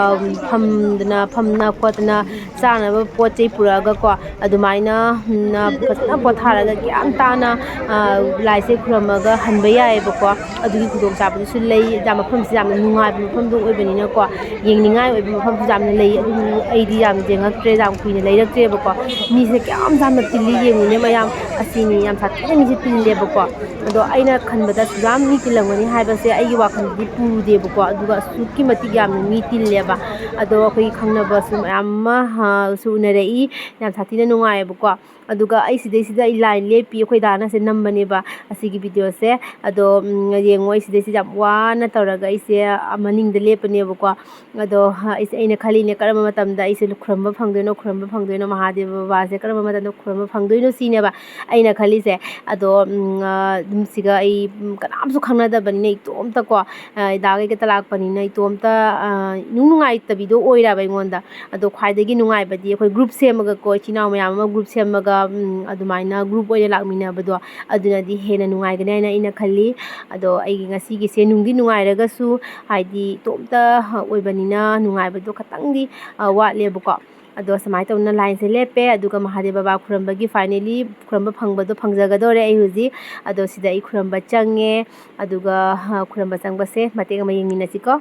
ꯐꯝꯗꯅ, ꯐꯝꯅ ꯈꯣꯠꯇꯅ ꯆꯥꯅꯕ ꯄꯣꯠ ꯆꯩ ꯄꯨꯔꯛꯑꯒꯀꯣ, ꯑꯗꯨꯃꯥꯏꯅ, ꯎꯝ, ꯐꯖꯅ ꯄꯣꯊꯥꯔꯒ ꯒ꯭ꯌꯥꯟ ꯇꯥꯅ, ꯑ, ꯂꯥꯏꯁꯦ ꯈꯨꯔꯝꯃꯒ ꯍꯟꯕ ꯌꯥꯏꯑꯕꯀꯣ꯫ ꯑꯗꯨꯒꯤ ꯈꯨꯗꯣꯡꯆꯥꯕꯗꯨꯁꯨ ꯂꯩ꯫ ꯌꯥꯝ, ꯃꯐꯝꯁꯤ ꯌꯥꯝꯅ ꯅꯨꯡꯉꯥꯏꯕ ꯃꯐꯝꯗꯣ ꯑꯣꯏꯕꯅꯤꯅꯀꯣ, ꯌꯦꯡꯅꯤꯡꯉꯥꯏ ꯑꯣꯏꯕ ꯃꯐꯝꯁꯨ ꯌꯥꯝꯅ ꯂꯩ꯫ ꯑꯗꯨꯕꯨ ꯑꯩꯗꯤ ꯌꯥꯝ ꯌꯦꯡꯉꯛꯇ꯭ꯔꯦ, ꯌꯥꯝ ꯀꯨꯏꯅ ꯂꯩꯔꯛꯇ꯭ꯔꯦꯕꯀꯣ꯫ ꯃꯤꯁꯦ ꯀꯌꯥꯝ ꯌꯥꯝꯅ ꯇꯤꯜꯂꯤ ꯌꯦꯡꯉꯨꯅꯦ ꯃꯌꯥꯝ꯫ ꯑꯁꯤꯅꯤ, ꯌꯥꯝ ꯁꯥꯊꯤꯅ ꯃꯤꯁꯦ ꯇꯤꯜꯂꯦꯕꯀꯣ꯫ ꯑꯗꯣ ꯑꯩꯅ ꯈꯟꯕꯗ ꯑꯁꯨꯛ ꯌꯥꯝ ꯃꯤ ꯇꯤꯜꯂꯝꯒꯅꯤ ꯍꯥꯏꯕꯁꯦ ꯑꯩꯒꯤ ꯋꯥꯈꯜꯗꯗꯤ ꯄꯨꯗꯦꯕꯀꯣ꯫ ꯑꯗꯨꯒ ꯑꯁꯨꯛꯀꯤ ꯃꯇꯤꯛ ꯌꯥꯝꯅ ꯃꯤ ꯇꯤꯜꯂꯦꯕ꯫ ꯑꯗꯣ ꯑꯩꯈꯣꯏꯒꯤ ꯈꯪꯅꯕꯁꯨ ꯃꯌꯥꯝ ꯑꯃ, ꯑ, ꯁꯨ ꯎꯅꯔꯛꯏ꯫ ꯌꯥꯝ ꯁꯥꯊꯤꯅ ꯅꯨꯡꯉꯥꯏꯌꯦꯕꯀꯣ꯫ ꯑꯗꯨꯒ ꯑꯩ ꯁꯤꯗꯩꯁꯤꯗ ꯑꯩ ꯂꯥꯏꯟ ꯂꯦꯞꯄꯤ꯫ ꯑꯩꯈꯣꯏ ꯗꯥꯅꯁꯦ ꯅꯝꯕꯅꯦꯕ ꯑꯁꯤꯒꯤ ꯚꯤꯗꯤꯑꯣꯁꯦ꯫ ꯑꯗꯣ, ꯎꯝ, ꯌꯦꯡꯉꯣ, ꯑꯩ ꯁꯤꯗꯩꯁꯤꯗ ꯌꯥꯝ ꯋꯥꯅ ꯇꯧꯔꯒ ꯑꯩꯁꯦ, ꯑ, ꯃꯅꯤꯡꯗ ꯂꯦꯞꯄꯅꯦꯕꯀꯣ꯫ ꯑꯗꯣ, ꯑ, ꯑꯩꯁꯦ, ꯑꯩꯅ ꯈꯜꯂꯤꯅꯦ, ꯀꯔꯝꯕ ꯃꯇꯝꯗ ꯑꯩꯁꯦ ꯈꯨꯔꯨꯝꯕ ꯐꯪꯗꯣꯏꯅꯣ, ꯈꯨꯔꯨꯝꯕ ꯐꯪꯗꯣꯏꯅꯣ, ꯃꯍꯥꯗꯦꯕ ꯕꯕꯥꯁꯦ ꯀꯔꯝꯕ ꯃꯇꯝꯗ ꯈꯨꯔꯨꯝꯕ ꯐꯪꯗꯣꯏꯅꯣ ꯁꯤꯅꯦꯕ ꯑꯩꯅ ꯈꯜꯂꯤꯁꯦ꯫ ꯑꯗꯣ, ꯎꯝ, ꯑ, ꯑꯗꯨꯝ ꯁꯤꯒ ꯑꯩ, ꯎꯝ, ꯀꯅꯥꯝꯁꯨ ꯈꯪꯅꯗꯕꯅꯤꯅ ꯏꯇꯣꯝꯇꯀꯣ, ꯑ, ꯏꯗꯥꯒ ꯍꯦꯛꯇ ꯂꯥꯛꯄꯅꯤꯅ ꯏꯇꯣꯝꯇ, ꯑ, ꯏꯅꯨꯡ ꯅꯨꯡꯉꯥꯏꯇꯕꯤꯗꯣ ꯑꯣꯏꯔꯦꯕ ꯑꯩꯉꯣꯟꯗ꯫ ꯑꯗꯣ ꯈ꯭ꯋꯥꯏꯗꯒꯤ ꯅꯨꯡꯉꯥꯏꯕꯗꯤ ꯑꯩꯈꯣꯏ ꯒ꯭ꯔꯨꯞ ꯁꯦꯝꯃꯒꯀꯣ, ꯏꯆꯤꯟ ꯏꯅꯥꯎ ꯃꯌꯥꯝ ꯑꯃ ꯒ꯭ꯔꯨꯞ ꯁꯦꯝꯃꯒ, ꯎꯝ, ꯑꯗꯨꯃꯥꯏꯅ ꯒ꯭ꯔꯨꯞ ꯑꯣꯏꯅ ꯂꯥꯛꯃꯤꯟꯅꯕꯗꯣ, ꯑꯗꯨꯅꯗꯤ ꯍꯦꯟꯅ ꯅꯨꯡꯉꯥꯏꯒꯅꯤ ꯍꯥꯏꯅ ꯑꯩꯅ ꯈꯜꯂꯤ꯫ ꯑꯗꯣ ꯑꯩꯒꯤ ꯉꯁꯤꯒꯤꯁꯦ ꯅꯨꯡꯗꯤ ꯅꯨꯡꯉꯥꯏꯔꯒꯁꯨ, ꯍꯥꯏꯗꯤ ꯏꯇꯣꯝꯇ ꯑꯣꯏꯕꯅꯤꯅ ꯅꯨꯡꯉꯥꯏꯕꯗꯣ ꯈꯇꯪꯗꯤ, ꯑ, ꯋꯥꯠꯂꯦꯕꯀꯣ꯫ ꯑꯗꯣ ꯁꯨꯃꯥꯏꯅ ꯇꯧꯅ ꯂꯥꯏꯟꯁꯦ ꯂꯦꯞꯄꯦ, ꯑꯗꯨꯒ ꯃꯍꯥꯗꯦꯕ ꯕꯕꯥ ꯈꯨꯔꯝꯕꯒꯤ finally ꯈꯨꯔꯝꯕ ꯐꯪꯕꯗꯣ ꯐꯪꯖꯒꯗꯧꯔꯦ ꯑꯩ ꯍꯧꯖꯤꯛ꯫ ꯑꯗꯣ ꯁꯤꯗ ꯑꯩ ꯈꯨꯔꯝꯕ ꯆꯪꯉꯦ, ꯑꯗꯨꯒ, ꯑ, ꯈꯨꯔꯝꯕ ꯆꯪꯕꯁꯦ ꯃꯇꯦꯛ ꯑꯃ ꯌꯦꯡꯃꯤꯟꯅꯁꯤꯀꯣ꯫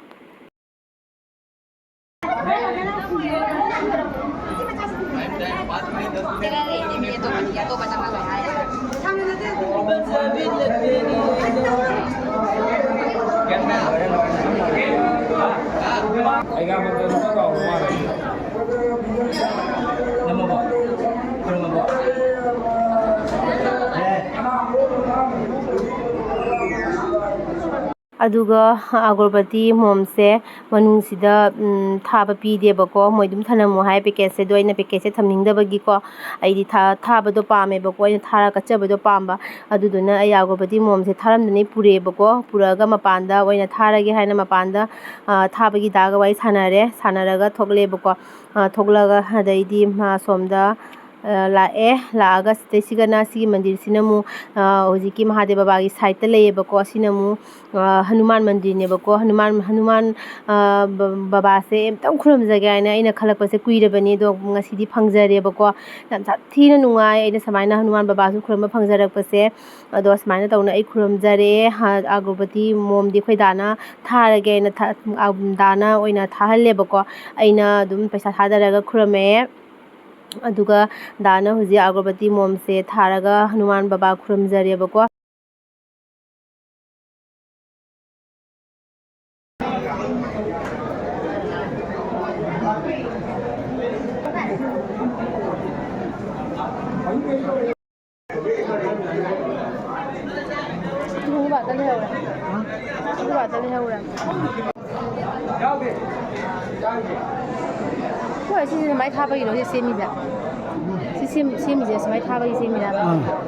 ꯑꯗꯨꯒ ꯑꯒꯔꯕꯇꯤ ꯃꯣꯝꯁꯦ ꯃꯅꯨꯡꯁꯤꯗ, ꯎꯝ, ꯊꯥꯕ ꯄꯤꯗꯦꯕꯀꯣ, ꯃꯣꯏ ꯑꯗꯨꯝ ꯊꯅꯝꯃꯣ ꯍꯥꯏ ꯄꯦꯀꯦꯠꯁꯦ꯫ ꯑꯗꯣ ꯑꯩꯅ ꯄꯦꯀꯦꯠꯁꯦ ꯊꯝꯅꯤꯡꯗꯕꯒꯤꯀꯣ, ꯑꯩꯗꯤ ꯊꯥ-, ꯊꯥꯕꯗꯣ ꯄꯥꯝꯃꯦꯕꯀꯣ, ꯑꯩꯅ ꯊꯥꯔ ꯀꯠꯆꯕꯗꯣ ꯄꯥꯝꯕ꯫ ꯑꯗꯨꯗꯨꯅ ꯑꯩ ꯑꯒꯔꯕꯇꯤ ꯃꯣꯝꯁꯦ ꯊꯥꯔꯝꯗꯅꯤ ꯄꯨꯔꯛꯑꯦꯕꯀꯣ, ꯄꯨꯔꯛꯑꯒ ꯃꯄꯥꯟꯗ ꯑꯣꯏꯅ ꯊꯥꯔꯒꯦ ꯍꯥꯏꯅ ꯃꯄꯥꯟꯗ, ꯑ, ꯊꯥꯕꯒꯤ ꯗꯥꯒ ꯋꯥꯔꯤ ꯁꯥꯟꯅꯔꯦ, ꯁꯥꯟꯅꯔꯒ ꯊꯣꯛꯂꯛꯑꯦꯕꯀꯣ꯫ ꯑ, ꯊꯣꯛꯂꯛꯑꯒ ꯑꯗꯩꯗꯤ ꯃꯥ ꯁꯣꯝꯗ ꯑ, ꯂꯥꯛꯑꯦ꯫ ꯂꯥꯛꯑꯒ ꯁꯤꯗꯩꯁꯤꯒꯅ ꯁꯤꯒꯤ ꯃꯟꯗꯤꯔꯁꯤꯅ ꯑꯃꯨꯛ, ꯑ, ꯍꯧꯖꯤꯛꯀꯤ ꯃꯍꯥꯗꯦꯕ ꯕꯕꯥꯒꯤ ꯁꯥꯏꯠꯇ ꯂꯩꯌꯦꯕꯀꯣ꯫ ꯑꯁꯤꯅ ꯑꯃꯨꯛ, ꯑ, ꯍꯅꯨꯃꯥꯟ ꯃꯟꯗꯤꯔꯅꯦꯕꯀꯣ꯫ ꯍꯅꯨꯃꯥꯟ, ꯍꯅꯨꯃꯥꯟ, ꯑ, ꯕ-, ꯕꯕꯥꯁꯦ ꯑꯝꯇꯪ ꯈꯨꯔꯨꯝꯖꯒꯦ ꯍꯥꯏꯅ ꯑꯩꯅ ꯈꯜꯂꯛꯄꯁꯦ ꯀꯨꯏꯔꯕꯅꯤ, ꯑꯗꯣ ꯉꯁꯤꯗꯤ ꯐꯪꯖꯔꯦꯕꯀꯣ꯫ ꯌꯥꯝ ꯁꯥꯊꯤꯅ ꯅꯨꯡꯉꯥꯏ ꯑꯩꯅ ꯁꯨꯃꯥꯏꯅ ꯍꯅꯨꯃꯥꯟ ꯕꯕꯥꯁꯨ ꯈꯨꯔꯨꯝꯕ ꯐꯪꯖꯔꯛꯄꯁꯦ꯫ ꯑꯗꯣ ꯁꯨꯃꯥꯏꯅ ꯇꯧꯅ ꯑꯩ ꯈꯨꯔꯨꯝꯖꯔꯦ꯫ ꯍ-, ꯑꯒꯔꯕꯇꯤ ꯃꯣꯝꯗꯤ ꯑꯩꯈꯣꯏ ꯗꯥꯅ ꯊꯥꯔꯒꯦ ꯍꯥꯏꯅ ꯊꯥ-, ꯑ, ꯗꯥꯅ ꯑꯣꯏꯅ ꯊꯥꯍꯜꯂꯦꯕꯀꯣ꯫ ꯑꯩꯅ ꯑꯗꯨꯝ ꯄꯩꯁꯥ ꯊꯥꯗꯔꯒ ꯈꯨꯔꯨꯝꯃꯛꯑꯦ꯫ ꯑꯗꯨꯒ ꯗꯥꯅ ꯍꯧꯖꯤꯛ ꯑꯒꯔꯕꯇꯤ ꯃꯣꯝꯁꯦ ꯊꯥꯔꯒ ꯍꯅꯨꯃꯥꯟ ꯕꯕꯥ ꯈꯨꯔꯨꯝꯖꯔꯦꯕꯀꯣ꯫ ꯑꯗꯨ ꯕꯕꯥꯗ ꯂꯩꯍꯧꯔꯦ꯫ ꯑꯗꯨ ꯕꯕꯥꯗ ꯂꯩꯍꯧꯔꯦ꯫ ꯍꯣꯏ, ꯁꯤꯁꯦ ꯁꯨꯃꯥꯏꯅ ꯊꯥꯕꯒꯤꯔꯣ ꯁꯤ ꯁꯦꯝꯃꯤꯁꯦ? ꯁꯤ ꯁꯦꯝ-, ꯁꯦꯝꯃꯤꯁꯦ ꯁꯨꯃꯥꯏꯅ ꯊꯥꯕꯒꯤ ꯁꯦꯝꯃꯤꯔꯕ? ꯑꯥ꯫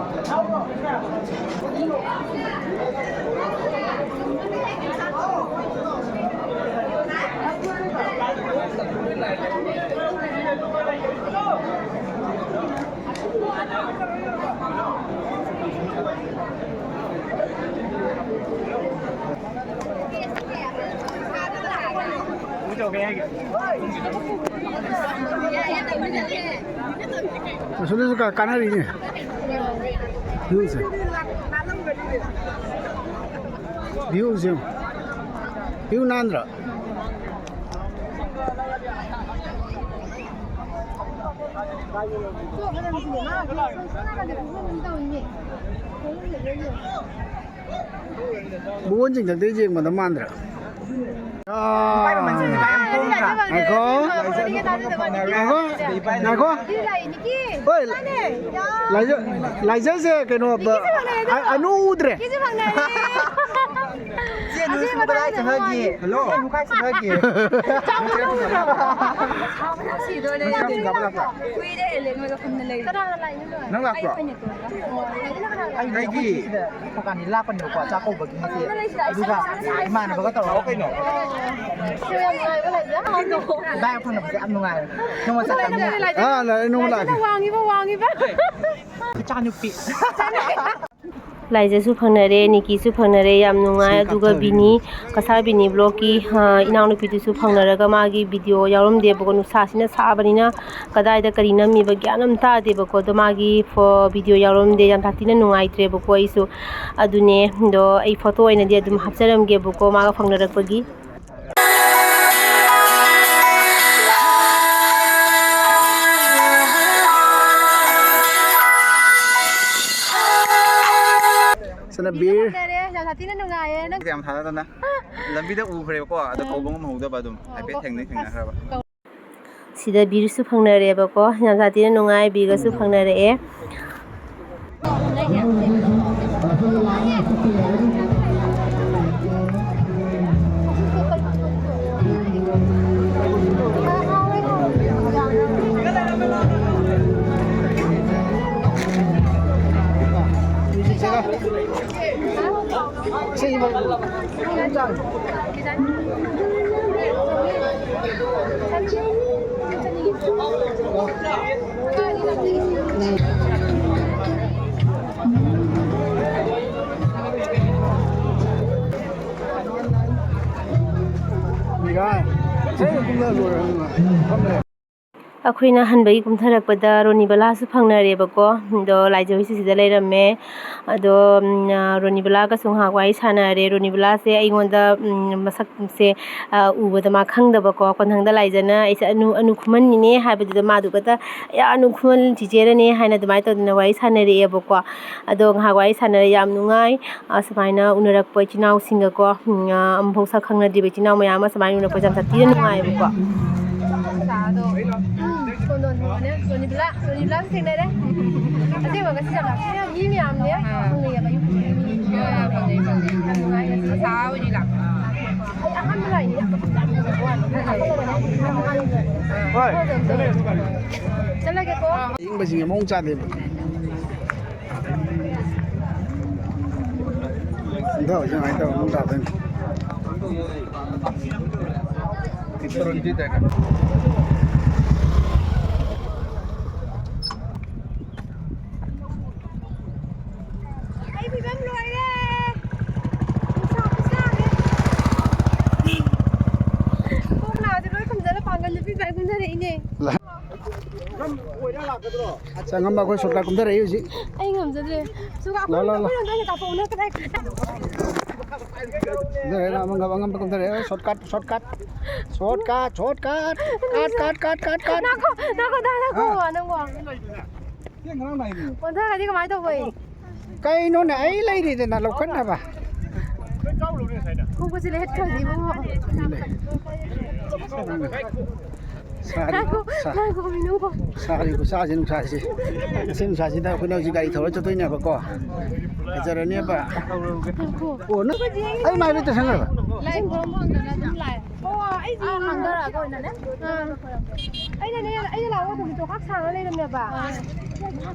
ꯑꯁꯣꯝꯗꯁꯨ ꯀꯥ-, ꯀꯥꯟꯅꯔꯤꯅꯦ꯫ ꯚ꯭ꯌꯨꯁꯦ꯫ ꯚ꯭ꯌꯨꯁꯦ ꯌꯦꯡꯉꯨ꯫ ꯚ꯭ꯌꯨ ꯅꯥꯟꯗ꯭ꯔꯣ? ꯕꯣꯟ ꯆꯤꯡꯊꯛꯇꯩ ꯌꯦꯡꯕꯗ ꯃꯥꯟꯗ꯭ꯔꯥ? ꯉꯥꯏꯈꯣ꯫ ꯉꯥꯏꯈꯣ꯫ ꯉꯥꯏꯈꯣ꯫ ꯍꯣꯏ, ꯂꯥꯏꯖ-, ꯂꯥꯏꯖꯁꯦ ꯀꯩꯅꯣ, ꯑ-, ꯑꯅꯨ ꯎꯗ꯭ꯔꯦ꯫ ꯀꯗꯥꯏ ꯆꯠꯅꯒꯦ? ꯍꯜꯂꯣ꯫ ꯀꯥꯏ ꯆꯠꯅꯒꯦ? ꯁꯤꯗꯣꯔꯦ꯫ ꯅꯪ ꯀꯌꯥꯝ ꯀꯥꯕ ꯂꯥꯛꯄ? ꯀꯨꯏꯔꯦ, ꯂꯦꯡꯉꯣꯏꯒ ꯐꯝꯅ ꯂꯩꯔꯦ꯫ ꯀꯅꯥꯅ ꯂꯥꯛꯏꯅꯣ? ꯅꯪ ꯂꯥꯛꯄ꯭ꯔꯣ? ꯑꯩꯅ ꯀꯩꯒꯤ? ꯁꯤꯗ ꯊꯣꯡꯒꯥꯟꯗꯤ ꯂꯥꯞꯄꯅꯦꯕꯀꯣ, ꯆꯥꯛ ꯀꯧꯕꯒꯤ ꯉꯁꯤ꯫ ꯑꯗꯨꯒ ꯏꯃꯥꯟꯅꯕꯒ ꯇꯧꯔꯒ ꯂꯥꯛꯑꯣ ꯀꯩꯅꯣ꯫ ꯁꯤ ꯌꯥꯝ ꯅꯨꯡꯉꯥꯏꯕ ꯂꯩꯕ꯭ꯔꯥ? ꯏꯕꯥꯏ ꯐꯪꯅꯕꯁꯦ ꯌꯥꯝ ꯅꯨꯡꯉꯥꯏꯔꯦ꯫ ꯅꯣꯡꯃ ꯆꯠꯀꯅꯤ꯫ ꯑꯥ, ꯂꯥꯛꯑꯦ, ꯅꯣꯡꯃ ꯂꯥꯛꯑꯒꯦ꯫ ꯋꯥꯡꯉꯤꯕ, ꯋꯥꯡꯉꯤꯕ꯫ ꯏꯆꯥꯅꯨꯄꯤ꯫ ꯂꯥꯏꯖꯁꯨ ꯐꯪꯅꯔꯦ, ꯅꯤꯀꯤꯁꯨ ꯐꯪꯅꯔꯦ, ꯌꯥꯝ ꯅꯨꯡꯉꯥꯏ꯫ ꯁꯤ ꯑꯗꯨꯒ ꯀꯥꯞꯊꯔꯒꯦ꯫ ꯕꯤꯅꯤ, ꯀꯁꯥꯔ ꯕꯤꯅꯤ ꯕ꯭ꯂꯣꯛꯀꯤ, ꯑ, ꯏꯅꯥꯎꯅꯨꯄꯤꯗꯨꯁꯨ ꯐꯪꯅꯔꯒ ꯃꯥꯒꯤ ꯚꯤꯗꯤꯑꯣ ꯌꯥꯎꯔꯝꯗꯦꯕꯀꯣ, ꯅꯨꯡꯁꯥꯁꯤꯅ ꯁꯥꯕꯅꯤꯅ ꯀꯗꯥꯏꯗ ꯀꯔꯤ ꯅꯝꯃꯤꯕ ꯒ꯭ꯌꯥꯟ ꯑꯃ ꯇꯥꯗꯦꯕꯀꯣ꯫ ꯑꯗꯣ ꯃꯥꯒꯤ ꯐꯣ-, ꯚꯤꯗꯤꯑꯣ ꯌꯥꯎꯔꯝꯗꯦ, ꯌꯥꯝ ꯁꯥꯊꯤꯅ ꯅꯨꯡꯉꯥꯏꯇ꯭ꯔꯦꯕꯀꯣ꯫ ꯑꯩꯁꯨ ꯑꯗꯨꯅꯦ, ꯑꯗꯣ ꯑꯩ ꯐꯣꯇꯣ ꯑꯣꯏꯅꯗꯤ ꯑꯗꯨꯝ ꯍꯥꯞꯆꯔꯝꯒꯦꯕꯀꯣ ꯃꯥꯒ ꯐꯪꯅꯔꯛꯄꯒꯤ꯫ ꯁꯅꯥꯕꯤꯔ꯫ ꯐꯪꯅꯔꯦ, ꯌꯥꯝ ꯁꯥꯊꯤꯅ ꯅꯨꯡꯉꯥꯏꯌꯦ꯫ ꯅꯪ ꯌꯥꯝ ꯊꯥꯖꯗꯅ ꯂꯝꯕꯤꯗ ꯎꯈ꯭ꯔꯦꯕꯀꯣ, ꯑꯗꯣ ꯀꯧꯕ ꯉꯝꯍꯧꯗꯕ, ꯑꯗꯨꯝ ꯍꯥꯏꯐꯦꯠ ꯊꯦꯡꯅꯩ, ꯊꯦꯡꯅꯈ꯭ꯔꯕ꯫ ꯁꯤꯗ ꯕꯤꯔꯁꯨ ꯐꯪꯅꯔꯦꯕꯀꯣ, ꯌꯥꯝ ꯁꯥꯊꯤꯅ ꯅꯨꯡꯉꯥꯏ, ꯕꯤꯔꯒꯁꯨ ꯐꯪꯅꯔꯛꯑꯦ꯫ ꯑꯩꯈꯣꯏꯅ ꯍꯟꯕꯒꯤ ꯀꯨꯝꯊꯔꯛꯄꯗ ꯔꯣꯅꯤꯕꯂꯥꯁꯨ ꯐꯪꯅꯔꯦꯕꯀꯣ꯫ ꯑꯗꯣ ꯂꯥꯏꯖ ꯍꯣꯏꯁꯨ ꯁꯤꯗ ꯂꯩꯔꯝꯃꯦ꯫ ꯑꯗꯣ, ꯎꯝ, ꯑ, ꯔꯣꯅꯤꯕꯂꯥꯒꯁꯨ ꯉꯥꯏꯍꯥꯛ ꯋꯥꯔꯤ ꯁꯥꯟꯅꯔꯦ꯫ ꯔꯣꯅꯤꯕꯂꯥꯁꯦ ꯑꯩꯉꯣꯟꯗ, ꯎꯝ, ꯃꯁꯛꯁꯦ, ꯑ, ꯎꯕꯗ ꯃꯥ ꯈꯪꯗꯕꯀꯣ꯫ ꯀꯣꯟꯊꯪꯗ ꯂꯥꯏꯖꯅ ꯑꯩꯁꯦ ꯑꯅꯨ, ꯑꯅꯨ ꯈꯨꯃꯟꯅꯤꯅꯦ ꯍꯥꯏꯕꯗꯨꯗ ꯃꯥꯗꯨ ꯈꯛꯇ, "ꯑꯦ, ꯑꯅꯨ ꯈꯨꯃꯟ ꯆꯤꯆꯦꯔꯅꯦ" ꯍꯥꯏꯅ ꯑꯗꯨꯃꯥꯏꯅ ꯇꯧꯗꯅ ꯋꯥꯔꯤ ꯁꯥꯟꯅꯔꯛꯑꯦꯕꯀꯣ꯫ ꯑꯗꯣ ꯉꯥꯏꯍꯥꯛ ꯋꯥꯔꯤ ꯁꯥꯟꯅꯔꯦ, ꯌꯥꯝ ꯅꯨꯡꯉꯥꯏ꯫ ꯑ, ꯁꯨꯃꯥꯏꯅ ꯎꯅꯔꯛꯄ ꯏꯆꯤꯟ ꯏꯅꯥꯎꯁꯤꯡꯒꯀꯣ, ꯎꯝ, ꯑ, ꯑꯃꯨꯛꯐꯥꯎ ꯁꯛ ꯈꯪꯅꯗ꯭ꯔꯤꯕ ꯏꯆꯤꯟ ꯏꯅꯥꯎ ꯃꯌꯥꯝ ꯑꯃ ꯁꯨꯃꯥꯏꯅ ꯎꯅꯔꯛꯄꯁꯦ ꯌꯥꯝ ꯁꯥꯊꯤꯅ ꯅꯨꯡꯉꯥꯏꯌꯦꯕꯀꯣ꯫ ꯁꯥꯗꯣ, ꯎꯝ, ꯀꯣꯟꯗꯣꯟ ꯊꯣꯡꯕꯅꯦ꯫ ꯔꯣꯅꯤꯕꯂꯥ, ꯔꯣꯅꯤꯕꯂꯥꯁꯨ ꯊꯦꯡꯅꯔꯦ꯫ ꯑꯁꯦꯡꯕ ꯉꯁꯤ ꯌꯥꯝ ꯂꯥꯛꯄ ꯌꯥꯝ ꯃꯤ ꯃꯌꯥꯝꯅꯦ꯫ ꯑꯥ꯫ ꯐꯪꯅꯩꯌꯦꯕ, ꯌꯨꯝ ꯌꯥꯝ ꯅꯨꯡꯉꯥꯏ ꯉꯁꯤ꯫ ꯑꯁꯥ ꯑꯣꯏꯅ ꯂꯥꯛꯄ꯫ ꯍꯣꯏ꯫ ꯆꯠꯂꯒꯦꯀꯣ꯫ ꯏꯪꯕꯁꯤꯡꯁꯦ ꯃꯑꯣꯡ ꯆꯥꯗꯦꯕ꯫ ꯏꯟꯊꯕꯁꯦ ꯀꯃꯥꯏꯅ ꯇꯧꯔ ꯃꯑꯣꯡ ꯇꯥꯗꯣꯏꯅꯣ? ꯑꯩ ꯐꯤꯕꯝ ꯂꯣꯏꯔꯦ꯫ ꯅꯨꯡꯁꯥ ꯈꯨꯁꯥꯁꯦ꯫ ꯀꯣꯛ ꯂꯥꯁꯦ ꯂꯣꯏ ꯈꯨꯝꯖꯜꯂ ꯄꯥꯡꯒꯜ ꯅꯨꯄꯤ ꯃꯌꯥꯝ ꯀꯨꯝꯊꯔꯛꯏꯅꯦ꯫ ꯆꯪꯉꯝꯕ ꯑꯩꯈꯣꯏ shortcut ꯀꯨꯝꯊꯔꯛꯏ ꯍꯧꯖꯤꯛ꯫ ꯑꯩ ꯉꯝꯖꯗ꯭ꯔꯦ꯫ ꯁꯨꯒꯥ ꯂꯥꯎ, ꯂꯥꯎ, ꯂꯥꯎ꯫ ꯑꯩꯈꯣꯏꯔꯣꯝꯗ ꯑꯣꯏꯅ ꯀꯥꯞꯄꯛꯎ, ꯅꯪ ꯀꯗꯥꯏ ꯀꯨꯝꯊꯔꯛꯑꯦ? ꯑꯉꯝꯕ, ꯑꯉꯝꯕ ꯀꯨꯝꯊꯔꯛꯑꯦ꯫ Shortcut, shortcut꯫ Shortcut, shortcut꯫ Cut, cut, cut, cut, cut꯫ ꯅꯥꯈꯣ, ꯅꯥꯈꯣ, ꯗꯥ, ꯅꯥꯈꯣ, ꯑꯥ꯫ ꯅꯪꯕꯣ꯫ ꯑꯣꯟꯊꯔꯒꯗꯤ ꯀꯃꯥꯏꯅ ꯇꯧꯕ? ꯀꯩꯅꯣꯅꯦ, ꯑꯩ ꯂꯩꯔꯤꯗꯅ ꯂꯧꯈꯠꯅꯕ꯫ ꯈꯣꯡꯎꯞꯁꯦ ꯂꯩꯍꯠꯈ꯭ꯔꯗꯤ ꯏꯕꯨꯡꯉꯣ꯫ ꯁꯥꯔꯤ, ꯉꯥꯏꯈꯣ, ꯁꯥ-, ꯉꯥꯏꯈꯣ, ꯃꯤꯅꯨ ꯉꯥꯏꯈꯣ꯫ ꯁꯥꯔꯤ ꯈꯨꯠꯁꯥꯁꯤ ꯅꯨꯡꯁꯥꯁꯤ꯫ ꯑꯁꯤ ꯅꯨꯡꯁꯥꯁꯤꯗ ꯑꯩꯈꯣꯏꯅ ꯍꯧꯖꯤꯛ ꯒꯥꯔꯤ ꯊꯧꯔ ꯆꯠꯇꯣꯏꯅꯦꯕꯀꯣ꯫ ꯐꯖꯔꯅꯦꯕ꯫ ꯉꯥꯏꯈꯣ꯫ ꯑꯣ, ꯅꯪ ꯑꯩ ꯃꯥꯏ ꯂꯣꯏ ꯇꯩꯁꯟꯈ꯭ꯔꯕ? ꯂꯥꯏ ꯈꯨꯔꯨꯝꯕ ꯍꯪꯗꯅ ꯑꯗꯨꯝ ꯂꯥꯛꯑꯦ꯫ ꯑꯣ, ꯑꯩꯗꯤ ꯑꯥ, ꯍꯪꯗꯔꯛꯑꯒ ꯑꯣꯏꯅꯅꯦ꯫ ꯑꯥ꯫ ꯑꯩꯅꯅꯦ, ꯑꯩꯅ ꯂꯥꯛꯄ ꯃꯇꯝꯗ ꯆꯣꯈꯥꯛ ꯁꯥꯔꯒ ꯂꯩꯔꯝꯃꯦꯕ꯫ ꯑꯥ꯫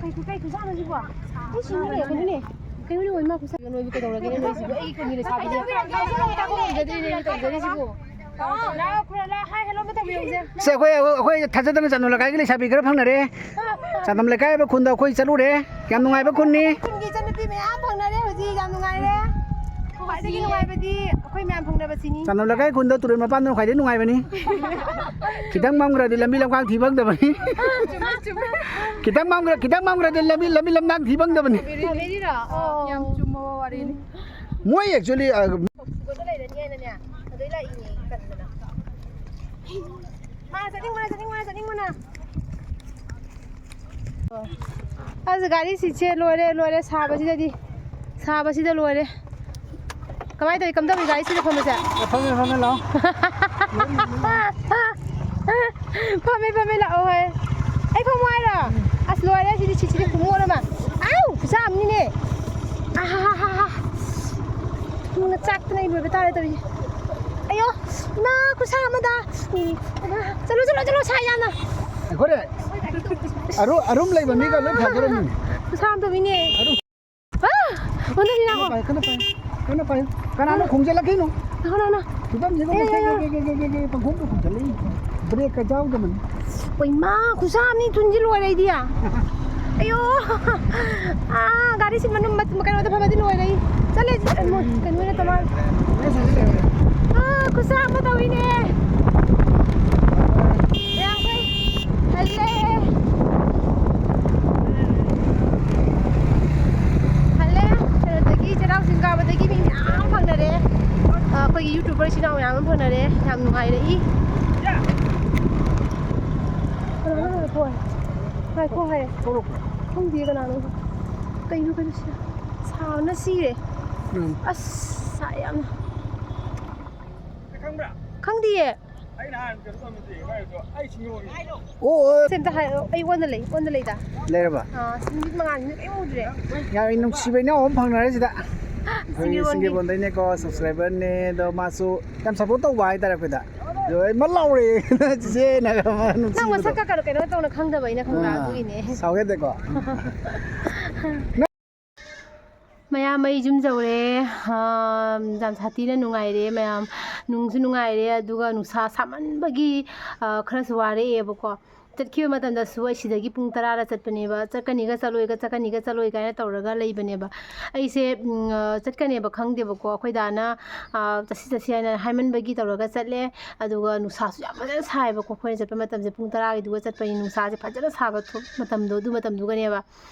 ꯀꯩ, ꯀꯩ, ꯀꯩ ꯈꯨꯠꯁꯥꯅꯣ ꯁꯤꯕꯣ? ꯑꯩ ꯁꯤꯅꯤꯅꯦ, ꯀꯩꯅꯣꯅꯦ꯫ ꯀꯩꯅꯣꯅꯦ, ꯏꯃꯥ ꯈꯨꯠꯁꯥ ꯅꯣꯏꯕꯨ ꯀꯩꯗꯧꯔꯒꯦꯅꯦ ꯅꯣꯏꯁꯤꯕꯨ? ꯑꯩꯒꯤ ꯀꯩꯅꯣ ꯂꯩꯁꯥꯕꯤꯁꯦ ꯇꯥꯛꯄ ꯉꯝꯖꯗ꯭ꯔꯤꯅꯦ ꯑꯩꯅ ꯇꯧꯖꯔꯤꯁꯤꯕꯨ꯫ ꯂꯥꯛꯑꯣ, ꯈꯨꯔꯥ, ꯂꯥꯛꯑꯣ, ꯍꯥꯏ ꯍꯦꯜꯂꯣ ꯑꯝꯇ ꯇꯧꯕꯤꯔꯛꯎꯁꯦ꯫ ꯁꯦ, ꯑꯩꯈꯣꯏ, ꯑꯩꯈꯣꯏ ꯊꯥꯖꯗꯅ ꯆꯥꯟꯗꯣ ꯂꯩꯀꯥꯏꯒꯤ ꯂꯩꯁꯥꯕꯤ ꯈꯔ ꯐꯪꯅꯔꯦ꯫ ꯆꯥꯟꯗꯝ ꯂꯩꯀꯥꯏ ꯍꯥꯏꯕ ꯈꯨꯟꯗꯣ ꯑꯩꯈꯣꯏ ꯆꯠꯂꯨꯔꯦ꯫ ꯌꯥꯝ ꯅꯨꯡꯉꯥꯏꯕ ꯈꯨꯟꯅꯤ꯫ ꯈꯨꯟꯒꯤ ꯏꯆꯟꯅꯨꯄꯤ ꯃꯌꯥꯝ ꯐꯪꯅꯔꯦ ꯍꯧꯖꯤꯛ, ꯌꯥꯝ ꯅꯨꯡꯉꯥꯏꯔꯦ꯫ ꯈ꯭ꯋꯥꯏꯗꯒꯤ ꯅꯨꯡꯉꯥꯏꯕꯗꯤ ꯑꯩꯈꯣꯏ ꯃꯌꯥꯝ ꯐꯪꯅꯕꯁꯤꯅꯤ꯫ ꯆꯥꯟꯗꯝ ꯂꯩꯀꯥꯏ ꯈꯨꯟꯗ ꯇꯨꯔꯦꯜ ꯃꯄꯥꯟꯗꯅ ꯈ꯭ꯋꯥꯏꯗꯒꯤ ꯅꯨꯡꯉꯥꯏꯕꯅꯤ꯫ ꯈꯤꯇꯪ ꯃꯝꯈ꯭ꯔꯗꯤ ꯂꯝꯕꯤ ꯂꯝꯈꯥꯡ ꯊꯤ ꯐꯪꯗꯕꯅꯤ꯫ ꯆꯨꯝꯃꯦ, ꯆꯨꯝꯃꯦ꯫ ꯈꯤꯇꯪ ꯃꯝꯈ꯭ꯔ-, ꯈꯤꯇꯪ ꯃꯝꯈ꯭ꯔꯗꯤ ꯂꯝꯕꯤ, ꯂꯝꯕꯤ ꯂꯝꯈꯥꯡ ꯊꯤ ꯐꯪꯗꯕꯅꯤ꯫ ꯁ꯭ꯇ꯭ꯔꯣꯕꯦꯔꯤꯔꯣ? ꯑꯣ꯫ ꯌꯥꯝ ꯆꯨꯝꯕ ꯋꯥꯔꯤꯅꯤ꯫ ꯃꯣꯏ actually, ꯑ, ꯐꯨꯒꯠꯂ ꯂꯩꯔꯅꯤ ꯍꯥꯏꯅꯅꯦ꯫ ꯑꯗꯩ ꯂꯥꯛꯏꯅꯦ ꯇꯟꯗꯅ꯫ ꯃꯥ ꯆꯠꯅꯤꯡꯕꯅ, ꯆꯠꯅꯤꯡꯕꯅ, ꯆꯠꯅꯤꯡꯕꯅ꯫ ꯑꯁ, ꯒꯥꯔꯤ ꯁꯤꯠꯁꯦ ꯂꯣꯏꯔꯦ, ꯂꯣꯏꯔꯦ, ꯁꯥꯕꯁꯤꯗꯗꯤ, ꯁꯥꯕꯁꯤꯗ ꯂꯣꯏꯔꯦ꯫ ꯀꯃꯥꯏꯅ ꯇꯧꯔꯤ? ꯀꯝꯗꯧꯔꯤ ꯒꯥꯔꯤ ꯁꯤꯠ ꯐꯝꯕꯁꯦ? ꯐꯝꯃꯦ, ꯐꯝꯃꯦ, ꯂꯥꯛꯑꯣ꯫ ꯐꯝꯃꯦ, ꯐꯝꯃꯦ, ꯂꯥꯛꯑꯣ ꯍꯥꯏ꯫ ꯑꯩ ꯐꯝꯃꯣ ꯍꯥꯏꯔꯣ? ꯑꯁ, ꯂꯣꯏꯔꯦ ꯁꯤꯗꯤ, ꯁꯤꯠꯁꯤꯗꯤ ꯈꯨꯃꯣꯠ ꯑꯃ꯫ ꯑꯥꯎ, ꯈꯨꯆꯥ ꯑꯃꯅꯤꯅꯦ꯫ ꯑꯍꯥꯍꯥꯍꯥ꯫ ꯊꯨꯅ ꯆꯥꯛꯇꯅ ꯑꯩ ꯂꯣꯏꯕ ꯇꯥꯔꯦ ꯇꯧꯔꯤꯁꯦ꯫ ꯑꯌꯣ, ꯏꯃꯥ, ꯈꯨꯁꯥ ꯑꯃꯗ꯫ ꯎꯝ, ꯏꯃꯥ, ꯆꯠꯂꯣ, ꯆꯠꯂꯣ, ꯆꯠꯂꯣ, ꯁꯥ ꯌꯥꯝꯅ꯫ ꯑꯩꯈꯣꯏꯅꯦ, ꯑꯔꯨ-, ꯑꯔꯨꯝ ꯂꯩꯕ ꯃꯤꯒ ꯂꯣꯏ ꯐꯥꯖꯔꯝꯃꯤ꯫ ꯈꯨꯁꯥ ꯑꯃ ꯇꯧꯃꯤꯅꯦ꯫ ꯑꯔꯨꯝ꯫ ꯑꯥ! ꯑꯣꯟꯊꯣꯛꯁꯤ ꯉꯥꯏꯈꯣ꯫ ꯀꯟꯅ ꯄꯥꯏ, ꯀꯟꯅ ꯄꯥꯏ, ꯀꯟꯅ ꯄꯥꯏ꯫ ꯀꯅꯥꯅꯣ ꯈꯣꯡꯖꯜꯂꯛꯀꯩꯅꯣ? ꯉꯥꯏꯈꯣ, ꯉꯥꯏꯈꯣ꯫ ꯐꯤꯕꯝꯁꯤꯒ ꯑꯦ, ꯑꯦ, ꯑꯦ꯫ ꯄꯪꯈꯣꯡꯗ ꯈꯣꯡꯖꯜꯂꯛꯏ꯫ ꯕ꯭ꯔꯦꯛꯀ ꯌꯥꯎꯗꯕꯅꯤ꯫ ꯑꯣ, ꯏꯃꯥ, ꯈꯨꯁꯥ ꯑꯃꯅꯤ, ꯊꯨꯟꯁꯤ ꯂꯣꯏꯔꯦ ꯑꯩꯗꯤ꯫ ꯑꯌꯣ! ꯑꯥ, ꯒꯥꯔꯤꯁꯤ ꯃꯅꯨꯡ ꯃ-, ꯀꯩꯅꯣꯗ ꯐꯝꯃꯗꯤ ꯂꯣꯏꯔꯦ ꯑꯩ꯫ ꯆꯠꯂꯦ, ꯃꯣꯏ ꯀꯩꯅꯣ ꯑꯣꯏꯅ ꯇꯧ ꯃꯥꯜꯂꯦ꯫ ꯑꯥ, ꯈꯨꯠꯁꯥ ꯑꯃ ꯇꯧꯋꯤꯅꯦ꯫ ꯃꯌꯥꯝ ꯑꯩꯈꯣꯏ ꯍꯜꯂꯦ꯫ ꯍꯜꯂꯦ꯫ ꯀꯩꯅꯣꯗꯒꯤ, ꯆꯩꯔꯥꯎ ꯆꯤꯡ ꯀꯥꯕꯗꯒꯤ ꯃꯤ ꯃꯌꯥꯝ ꯐꯪꯅꯔꯦ꯫ ꯑꯥ, ꯑꯩꯈꯣꯏꯒꯤ YouTuber ꯏꯆꯤꯟ ꯏꯅꯥꯎ ꯃꯌꯥꯝ ꯑꯃ ꯐꯪꯅꯔꯦ꯫ ꯌꯥꯝ ꯅꯨꯡꯉꯥꯏꯔꯛꯏ꯫ ꯀꯅꯥꯅꯣ ꯉꯥꯏꯈꯣ ꯍꯥꯏ? ꯉꯥꯏꯈꯣ ꯍꯥꯏ꯫ ꯊꯣꯛꯂꯛꯄ꯭ꯔꯣ? ꯈꯪꯗꯤꯌꯦ ꯀꯅꯥꯅꯣ꯫ ꯀꯩꯅꯣ, ꯀꯩꯅꯣ ꯁꯤ? ꯁꯥꯕꯅ ꯁꯤꯔꯦ꯫ ꯎꯝ꯫ ꯑꯁ, ꯁꯥꯏ ꯌꯥꯝꯅ꯫ ꯈꯪꯗꯤꯌꯦ꯫ ꯑꯩ ꯅꯍꯥꯟ ꯀꯩꯅꯣ ꯇꯧꯔꯝꯕꯗꯤ, ꯃꯥꯏꯗꯣ ꯑꯩ ꯁꯤꯡꯉꯣ꯫ ꯑꯣ, ꯑꯣ꯫ ꯁꯤ ꯑꯝꯇ ꯍꯥꯏꯔꯛꯑꯣ꯫ ꯑꯩ ꯑꯣꯟꯗ ꯂꯩ, ꯑꯣꯟꯗ ꯂꯩꯗ꯫ ꯂꯩꯔꯕ? ꯑꯥ, ꯁꯤ ꯅꯨꯃꯤꯠ ꯃꯉꯥꯅꯤ ꯀꯔꯤꯝ ꯎꯗ꯭ꯔꯦ꯫ ꯌꯥꯝ ꯅꯨꯡꯁꯤꯕ ꯏꯅꯥꯎ ꯑꯃ ꯐꯪꯅꯔꯦ ꯁꯤꯗ꯫ ꯑꯩꯈꯣꯏꯒꯤ ꯁꯤꯡꯒꯤꯕꯣꯟꯒꯤ꯫ ꯁꯤꯡꯒꯤꯕꯣꯟꯗꯩꯅꯦꯀꯣ, subscriberꯅꯦ꯫ ꯑꯗꯣ ꯃꯥꯁꯨ ꯌꯥꯝ support ꯇꯧꯕ ꯍꯥꯏꯇꯥꯔꯦ ꯑꯩꯈꯣꯏꯗ꯫ ꯑꯗꯣ ꯑꯩ ꯃ ꯂꯥꯎꯔꯦ꯫ ꯆꯤꯆꯦꯅ ꯃ ꯅꯪ ꯅꯨꯡꯁꯤꯕꯗꯣ꯫ ꯃꯁꯛꯀ ꯀꯩꯅꯣ, ꯀꯩꯅꯣ ꯇꯧꯅ ꯈꯪꯗꯕ ꯑꯩꯅ, ꯈꯪꯕ꯭ꯔꯥ? ꯑꯥ, ꯑꯗꯨꯒꯤꯅꯦ꯫ ꯁꯥꯎꯒꯦꯗꯀꯣ꯫ ꯃꯌꯥꯝ, ꯑꯩ ꯌꯨꯝ ꯌꯧꯔꯦ꯫ ꯑꯥ, ꯌꯥꯝ ꯁꯥꯊꯤꯅ ꯅꯨꯡꯉꯥꯏꯔꯦ ꯃꯌꯥꯝ꯫ ꯅꯨꯡꯁꯨ ꯅꯨꯡꯉꯥꯏꯔꯦ, ꯑꯗꯨꯒ ꯅꯨꯡꯁꯥ ꯁꯥꯃꯟꯕꯒꯤ, ꯑꯥ, ꯈꯔꯁꯨ ꯋꯥꯔꯛꯑꯦꯕꯀꯣ꯫ ꯆꯠꯈꯤꯕ ꯃꯇꯝꯗꯁꯨ ꯑꯩ ꯁꯤꯗꯒꯤ ꯄꯨꯡ ꯇꯔꯥꯗ ꯆꯠꯄꯅꯦꯕ, ꯆꯠꯀꯅꯤꯒ ꯆꯠꯂꯣꯏꯒ, ꯆꯠꯀꯅꯤꯒ ꯆꯠꯂꯣꯏ ꯀꯥꯏꯅ ꯇꯧꯔꯒ ꯂꯩꯕꯅꯦꯕ꯫ ꯑꯩꯁꯦ, ꯎꯝ, ꯑꯥ, ꯆꯠꯀꯅꯦꯕ ꯈꯪꯗꯦꯕꯀꯣ, ꯑꯩꯈꯣꯏ ꯗꯥꯅ, ꯑꯥ, ꯆꯠꯁꯤ ꯆꯠꯁꯤ ꯍꯥꯏꯅ ꯍꯥꯏꯃꯟꯕꯒꯤ ꯇꯧꯔꯒ ꯆꯠꯂꯦ꯫ ꯑꯗꯨꯒ ꯅꯨꯡꯁꯥꯁꯨ ꯌꯥꯝ ꯐꯖꯅ ꯁꯥꯏꯕꯀꯣ, ꯑꯩꯈꯣꯏꯅ ꯆꯠꯄ ꯃꯇꯝꯁꯦ ꯄꯨꯡ ꯇꯔꯥꯒꯤꯗꯨꯒ ꯆꯠꯄꯅꯤ, ꯅꯨꯡꯁꯥꯁꯦ ꯐꯖꯅ ꯁꯥꯕ ꯊꯣꯛ-, ꯃꯇꯝꯗꯣ, ꯑꯗꯨ ꯃꯇꯝꯗꯨꯒꯅꯦꯕ꯫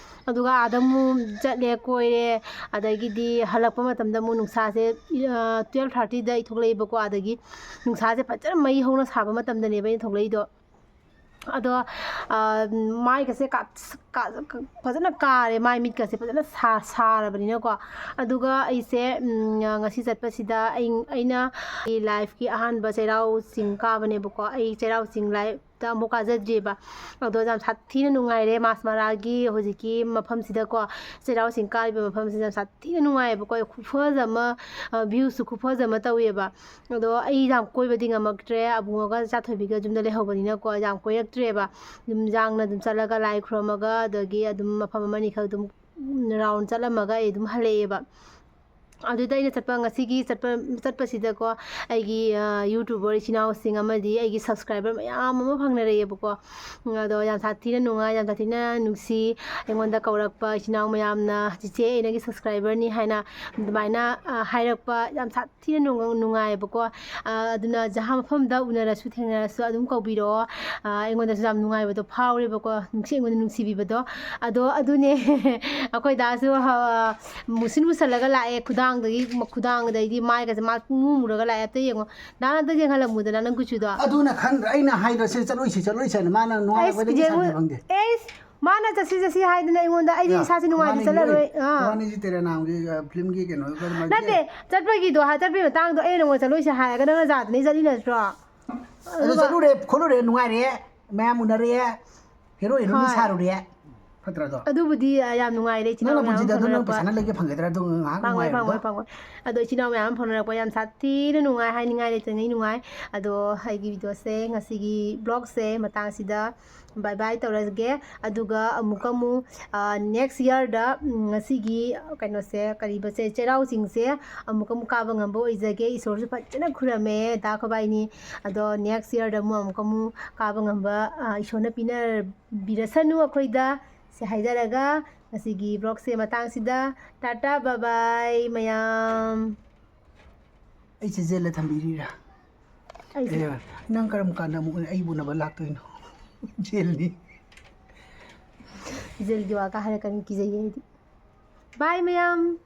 ꯑꯗꯨꯒ ꯑꯥꯗ ꯑꯃꯨꯛ ꯆꯠꯂꯦ, ꯀꯣꯏꯔꯦ, ꯑꯗꯒꯤꯗꯤ ꯍꯜꯂꯛꯄ ꯃꯇꯝꯗ ꯑꯃꯨꯛ ꯅꯨꯡꯁꯥꯁꯦ, ꯑ, twelve thirtyꯗ ꯑꯩ ꯊꯣꯛꯂꯛꯑꯦꯕꯀꯣ꯫ ꯑꯗꯒꯤ ꯅꯨꯡꯁꯥꯁꯦ ꯐꯖꯅ ꯃꯩ ꯍꯧꯅ ꯁꯥꯕ ꯃꯇꯝꯗꯅꯦꯕ ꯑꯩꯅ ꯊꯣꯛꯂꯛꯏꯗꯣ꯫ ꯑꯗꯣ, ꯑ, ꯃꯥꯏꯒꯁꯦ ꯀꯥ-, ꯀꯥ-, ꯐꯖꯅ ꯀꯥꯔꯦ, ꯃꯥꯏ ꯃꯤꯠꯀꯁꯦ ꯐꯖꯅ ꯁꯥ-, ꯁꯥꯔꯕꯅꯤꯅꯀꯣ꯫ ꯑꯗꯨꯒ ꯑꯩꯁꯦ, ꯎꯝ, ꯉꯁꯤ ꯆꯠꯄꯁꯤꯗ ꯑꯩ, ꯑꯩꯅ ꯑꯩ lifeꯀꯤ ꯑꯍꯥꯟꯕ ꯆꯩꯔꯥꯎ ꯆꯤꯡ ꯀꯥꯕꯅꯦꯕꯀꯣ꯫ ꯑꯩ ꯆꯩꯔꯥꯎ ꯆꯤꯡ life ꯇ ꯑꯃꯨꯛ ꯀꯥꯖꯗ꯭ꯔꯤꯕ꯫ ꯑꯗꯣ ꯌꯥꯝ ꯁꯥꯊꯤꯅ ꯅꯨꯡꯉꯥꯏꯔꯦ ꯃꯥꯁ ꯃꯔꯥꯒꯤ ꯍꯧꯖꯤꯛꯀꯤ ꯃꯐꯝꯁꯤꯗꯀꯣ, ꯆꯩꯔꯥꯎ ꯆꯤꯡ ꯀꯥꯔꯤꯕ ꯃꯐꯝꯁꯤꯗ ꯌꯥꯝ ꯁꯥꯊꯤꯅ ꯅꯨꯡꯉꯥꯏꯌꯦꯕꯀꯣ꯫ ꯈꯨꯐꯖ ꯑꯃ, ꯑ, viewꯁꯨ ꯈꯨꯐꯖ ꯑꯃ ꯇꯧꯋꯦꯕ꯫ ꯑꯗꯣ ꯑꯩ ꯌꯥꯝ ꯀꯣꯏꯕꯗꯤ ꯉꯝꯃꯛꯇ꯭ꯔꯦ, ꯑꯕꯨꯡꯉꯣꯒ ꯆꯥꯊꯣꯏꯕꯤꯒ ꯌꯨꯝꯗ ꯂꯩꯍꯧꯕꯅꯤꯅꯀꯣ, ꯌꯥꯝ ꯀꯣꯏꯔꯛꯇ꯭ꯔꯦꯕ꯫ ꯌꯨꯝ ꯌꯥꯡꯅ ꯑꯗꯨꯝ ꯆꯠꯂꯒ ꯂꯥꯏ ꯈꯨꯔꯨꯝꯃꯒ, ꯑꯗꯒꯤ ꯑꯗꯨꯝ ꯃꯐꯝ ꯑꯃ ꯑꯅꯤꯈꯛ ꯑꯗꯨꯝ round ꯆꯠꯂꯝꯃꯒ ꯑꯩ ꯑꯗꯨꯝ ꯍꯜꯂꯛꯑꯦꯕ꯫ ꯑꯗꯨꯗ ꯑꯩꯅ ꯆꯠꯄ, ꯉꯁꯤꯒꯤ ꯆꯠꯄ, ꯆꯠꯄꯁꯤꯗꯀꯣ, ꯑꯩꯒꯤ, ꯑ, YouTuber ꯏꯆꯤꯟ ꯏꯅꯥꯎꯁꯤꯡ ꯑꯃꯗꯤ ꯑꯩꯒꯤ subscriber ꯃꯌꯥꯝ ꯑꯃ ꯐꯪꯅꯔꯛꯑꯦꯕꯀꯣ꯫ ꯎꯝ, ꯑꯗꯣ ꯌꯥꯝ ꯁꯥꯊꯤꯅ ꯅꯨꯡꯉꯥꯏ, ꯌꯥꯝ ꯁꯥꯊꯤꯅ ꯅꯨꯡꯁꯤ꯫ ꯑꯩꯉꯣꯟꯗ ꯀꯧꯔꯛꯄ ꯏꯆꯤꯟ ꯏꯅꯥꯎ ꯃꯌꯥꯝꯅ, "ꯆꯤꯆꯦ, ꯑꯩ ꯅꯪꯒꯤ subscriberꯅꯤ" ꯍꯥꯏꯅ ꯑꯗꯨꯃꯥꯏꯅ, ꯑ, ꯍꯥꯏꯔꯛꯄ ꯌꯥꯝ ꯁꯥꯊꯤꯅ ꯅꯨꯡ-, ꯅꯨꯡꯉꯥꯏꯌꯦꯕꯀꯣ꯫ ꯑ, ꯑꯗꯨꯅ ꯖꯍꯥ ꯃꯐꯝꯗ ꯎꯅꯔꯁꯨ ꯊꯦꯡꯅꯔꯁꯨ ꯑꯗꯨꯝ ꯀꯧꯕꯤꯔꯛꯑꯣ꯫ ꯑ, ꯑꯩꯉꯣꯟꯗꯁꯨ ꯌꯥꯝ ꯅꯨꯡꯉꯥꯏꯕꯗꯣ ꯐꯥꯎꯔꯦꯕꯀꯣ, ꯅꯨꯡꯁꯤ, ꯑꯩꯉꯣꯟꯗ ꯅꯨꯡꯁꯤꯕꯤꯕꯗꯣ꯫ ꯑꯗꯣ ꯑꯗꯨꯅꯦ, ꯑꯩꯈꯣꯏ ꯗꯥꯁꯨ, ꯑ, ꯃꯨꯁꯤꯟ ꯃꯨꯁꯜꯂꯒ ꯂꯥꯛꯑꯦ, ꯈꯨꯗꯥꯡꯗꯒꯤ, ꯈꯨꯗꯥꯡꯗꯩꯗꯤ ꯃꯥꯏꯒꯁꯦ ꯃꯥ ꯄꯨꯡꯃꯨ ꯃꯨꯔꯒ ꯂꯥꯛꯑꯦ꯫ ꯑꯝꯇ ꯌꯦꯡꯉꯣ, ꯗꯥ, ꯑꯝꯇ ꯌꯦꯡꯍꯜꯂꯝꯃꯨꯗꯅ ꯅꯪ ꯀꯨꯆꯨꯗꯣ꯫ ꯑꯗꯨꯅ ꯈꯪꯗ꯭ꯔ-, ꯑꯩꯅ ꯍꯥꯏꯗ꯭ꯔꯣ, "ꯁꯤ ꯆꯠꯂꯣꯏꯁꯤ, ꯆꯠꯂꯣꯏꯁꯤꯅ"? ꯃꯥꯅ ꯑꯩꯁ, ꯅꯨꯡꯉꯥꯏꯔꯛꯄꯗꯒꯤ ꯌꯦꯡꯉꯨ, ꯁꯥꯟꯅꯩ ꯈꯪꯗꯦ꯫ ꯑꯩꯁ, ꯃꯥꯅ "ꯆꯠꯁꯤ, ꯆꯠꯁꯤ" ꯍꯥꯏꯗꯅ ꯑꯩꯉꯣꯟꯗ, "ꯑꯩꯗꯤ ꯌꯥ, ꯏꯁꯥꯁꯦ ꯅꯨꯡꯉꯥꯏꯇꯦ, ꯃꯥꯅ ꯆꯠꯂꯔꯣꯏ"꯫ ꯌꯦꯡꯉꯨ, ꯑꯥ꯫ ꯃꯥꯅ ꯁꯤ ꯇꯦꯔꯥ ꯅꯥꯝꯒꯤ, ꯑ, filmꯒꯤ ꯀꯩꯅꯣ, ꯀꯩꯅꯣ ꯅꯠꯇꯦ, ꯆꯠꯄꯒꯤꯗꯣ ꯍꯥꯏ, ꯆꯠꯄꯒꯤ ꯃꯇꯥꯡꯗꯣ ꯑꯩꯅ ꯅꯉꯣꯟꯗ ꯆꯠꯂꯣꯏꯁꯦ ꯍꯥꯏꯔꯒ ꯅꯪꯅ ꯌꯥꯗꯅ ꯆꯠꯂꯤ ꯅꯠꯇ꯭ꯔꯣ? ꯑꯗꯨ ꯑꯗꯨꯒ ꯆꯠꯂꯨꯔꯦ, ꯈꯣꯠꯂꯨꯔꯦ, ꯅꯨꯡꯉꯥꯏꯔꯦ, ꯃꯌꯥꯝ ꯎꯅꯔꯦ, ꯍꯦꯔꯣ ꯍꯦꯔꯣꯏꯟ ꯍꯣꯏ꯫ ꯁꯥꯔꯨꯔꯦ, ꯐꯠꯇ꯭ꯔꯗꯣ? ꯑꯗꯨꯕꯨꯗꯤ, ꯑ, ꯌꯥꯝ ꯅꯨꯡꯉꯥꯏꯔꯦ, ꯏꯆꯤꯟ ꯅꯪꯅ ꯏꯅꯥꯎ ꯃꯌꯥꯝ ꯑꯃ ꯄꯨꯟꯁꯤꯗ ꯑꯗꯨ ꯅꯪ ꯐꯪꯅꯔꯛꯄ꯫ ꯄꯩꯁꯥꯅ ꯂꯩꯒꯦ ꯐꯪꯒꯗ꯭ꯔꯥ? ꯑꯗꯨ ꯉꯥꯏꯍꯥꯛ ꯐꯪꯉꯣꯏ, ꯅꯨꯡꯉꯥꯏꯕꯗꯣ꯫ ꯐꯪꯉꯣꯏ, ꯐꯪꯉꯣꯏ꯫ ꯑꯗꯣ ꯏꯆꯤꯟ ꯏꯅꯥꯎ ꯃꯌꯥꯝ ꯑꯃ ꯐꯪꯅꯔꯛꯄ ꯌꯥꯝ ꯁꯥꯊꯤꯅ ꯅꯨꯡꯉꯥꯏ, ꯍꯥꯏꯅꯤꯡꯉꯥꯏ ꯂꯩꯇꯉꯩ ꯅꯨꯡꯉꯥꯏ꯫ ꯑꯗꯣ ꯑꯩꯒꯤ videoꯁꯦ ꯉꯁꯤꯒꯤ vlogꯁꯦ, ꯃꯇꯥꯡꯁꯤꯗ bye bye ꯇꯧꯔꯒꯦ꯫ ꯑꯗꯨꯒ ꯑꯃꯨꯛꯀ ꯑꯃꯨꯛ, ꯑ, next yearꯗ, ꯎꯝ, ꯉꯁꯤꯒꯤ ꯀꯩꯅꯣꯁꯦ, ꯀꯔꯤꯕꯁꯦ, ꯆꯩꯔꯥꯎ ꯆꯤꯡꯁꯦ ꯑꯃꯨꯛꯀ ꯑꯃꯨꯛ ꯀꯥꯕ ꯉꯝꯕ ꯑꯣꯏꯖꯒꯦ꯫ ꯏꯁꯣꯔꯁꯨ ꯐꯖꯅ ꯈꯨꯔꯝꯃꯦ ꯗꯥ ꯈꯣꯕꯥꯏꯅꯤ꯫ ꯑꯗꯣ next yearꯗ ꯑꯃꯨꯛ, ꯑꯃꯨꯛꯀ ꯑꯃꯨꯛ ꯀꯥꯕ ꯉꯝꯕ, ꯑ, ꯏꯁꯣꯔꯅ ꯄꯤꯅꯕꯤꯔꯁꯅꯨ ꯑꯩꯈꯣꯏꯗ꯫ ꯁꯤ ꯍꯥꯏꯖꯔꯒ ꯉꯁꯤꯒꯤ vlogꯁꯦ ꯃꯇꯥꯡꯁꯤꯗ ꯇꯥꯇꯥ bye bye ꯃꯌꯥꯝ꯫ ꯑꯩꯁꯦ ꯖꯦꯜꯗ ꯊꯝꯕꯤꯔꯤꯔꯥ? ꯑꯩꯁꯦ ꯑꯦ, ꯅꯪ ꯀꯔꯝ ꯀꯥꯟꯗ ꯑꯃꯨꯛ ꯑꯩꯕꯨ ꯎꯅꯕ ꯂꯥꯛꯇꯣꯏꯅꯣ? ꯖꯦꯜꯗꯤ꯫ ꯖꯦꯜꯒꯤ ꯋꯥꯒ ꯍꯥꯏꯔꯛꯀꯅꯤ, ꯀꯤꯖꯩꯌꯦ ꯑꯩꯗꯤ꯫ Bye ꯃꯌꯥꯝ꯫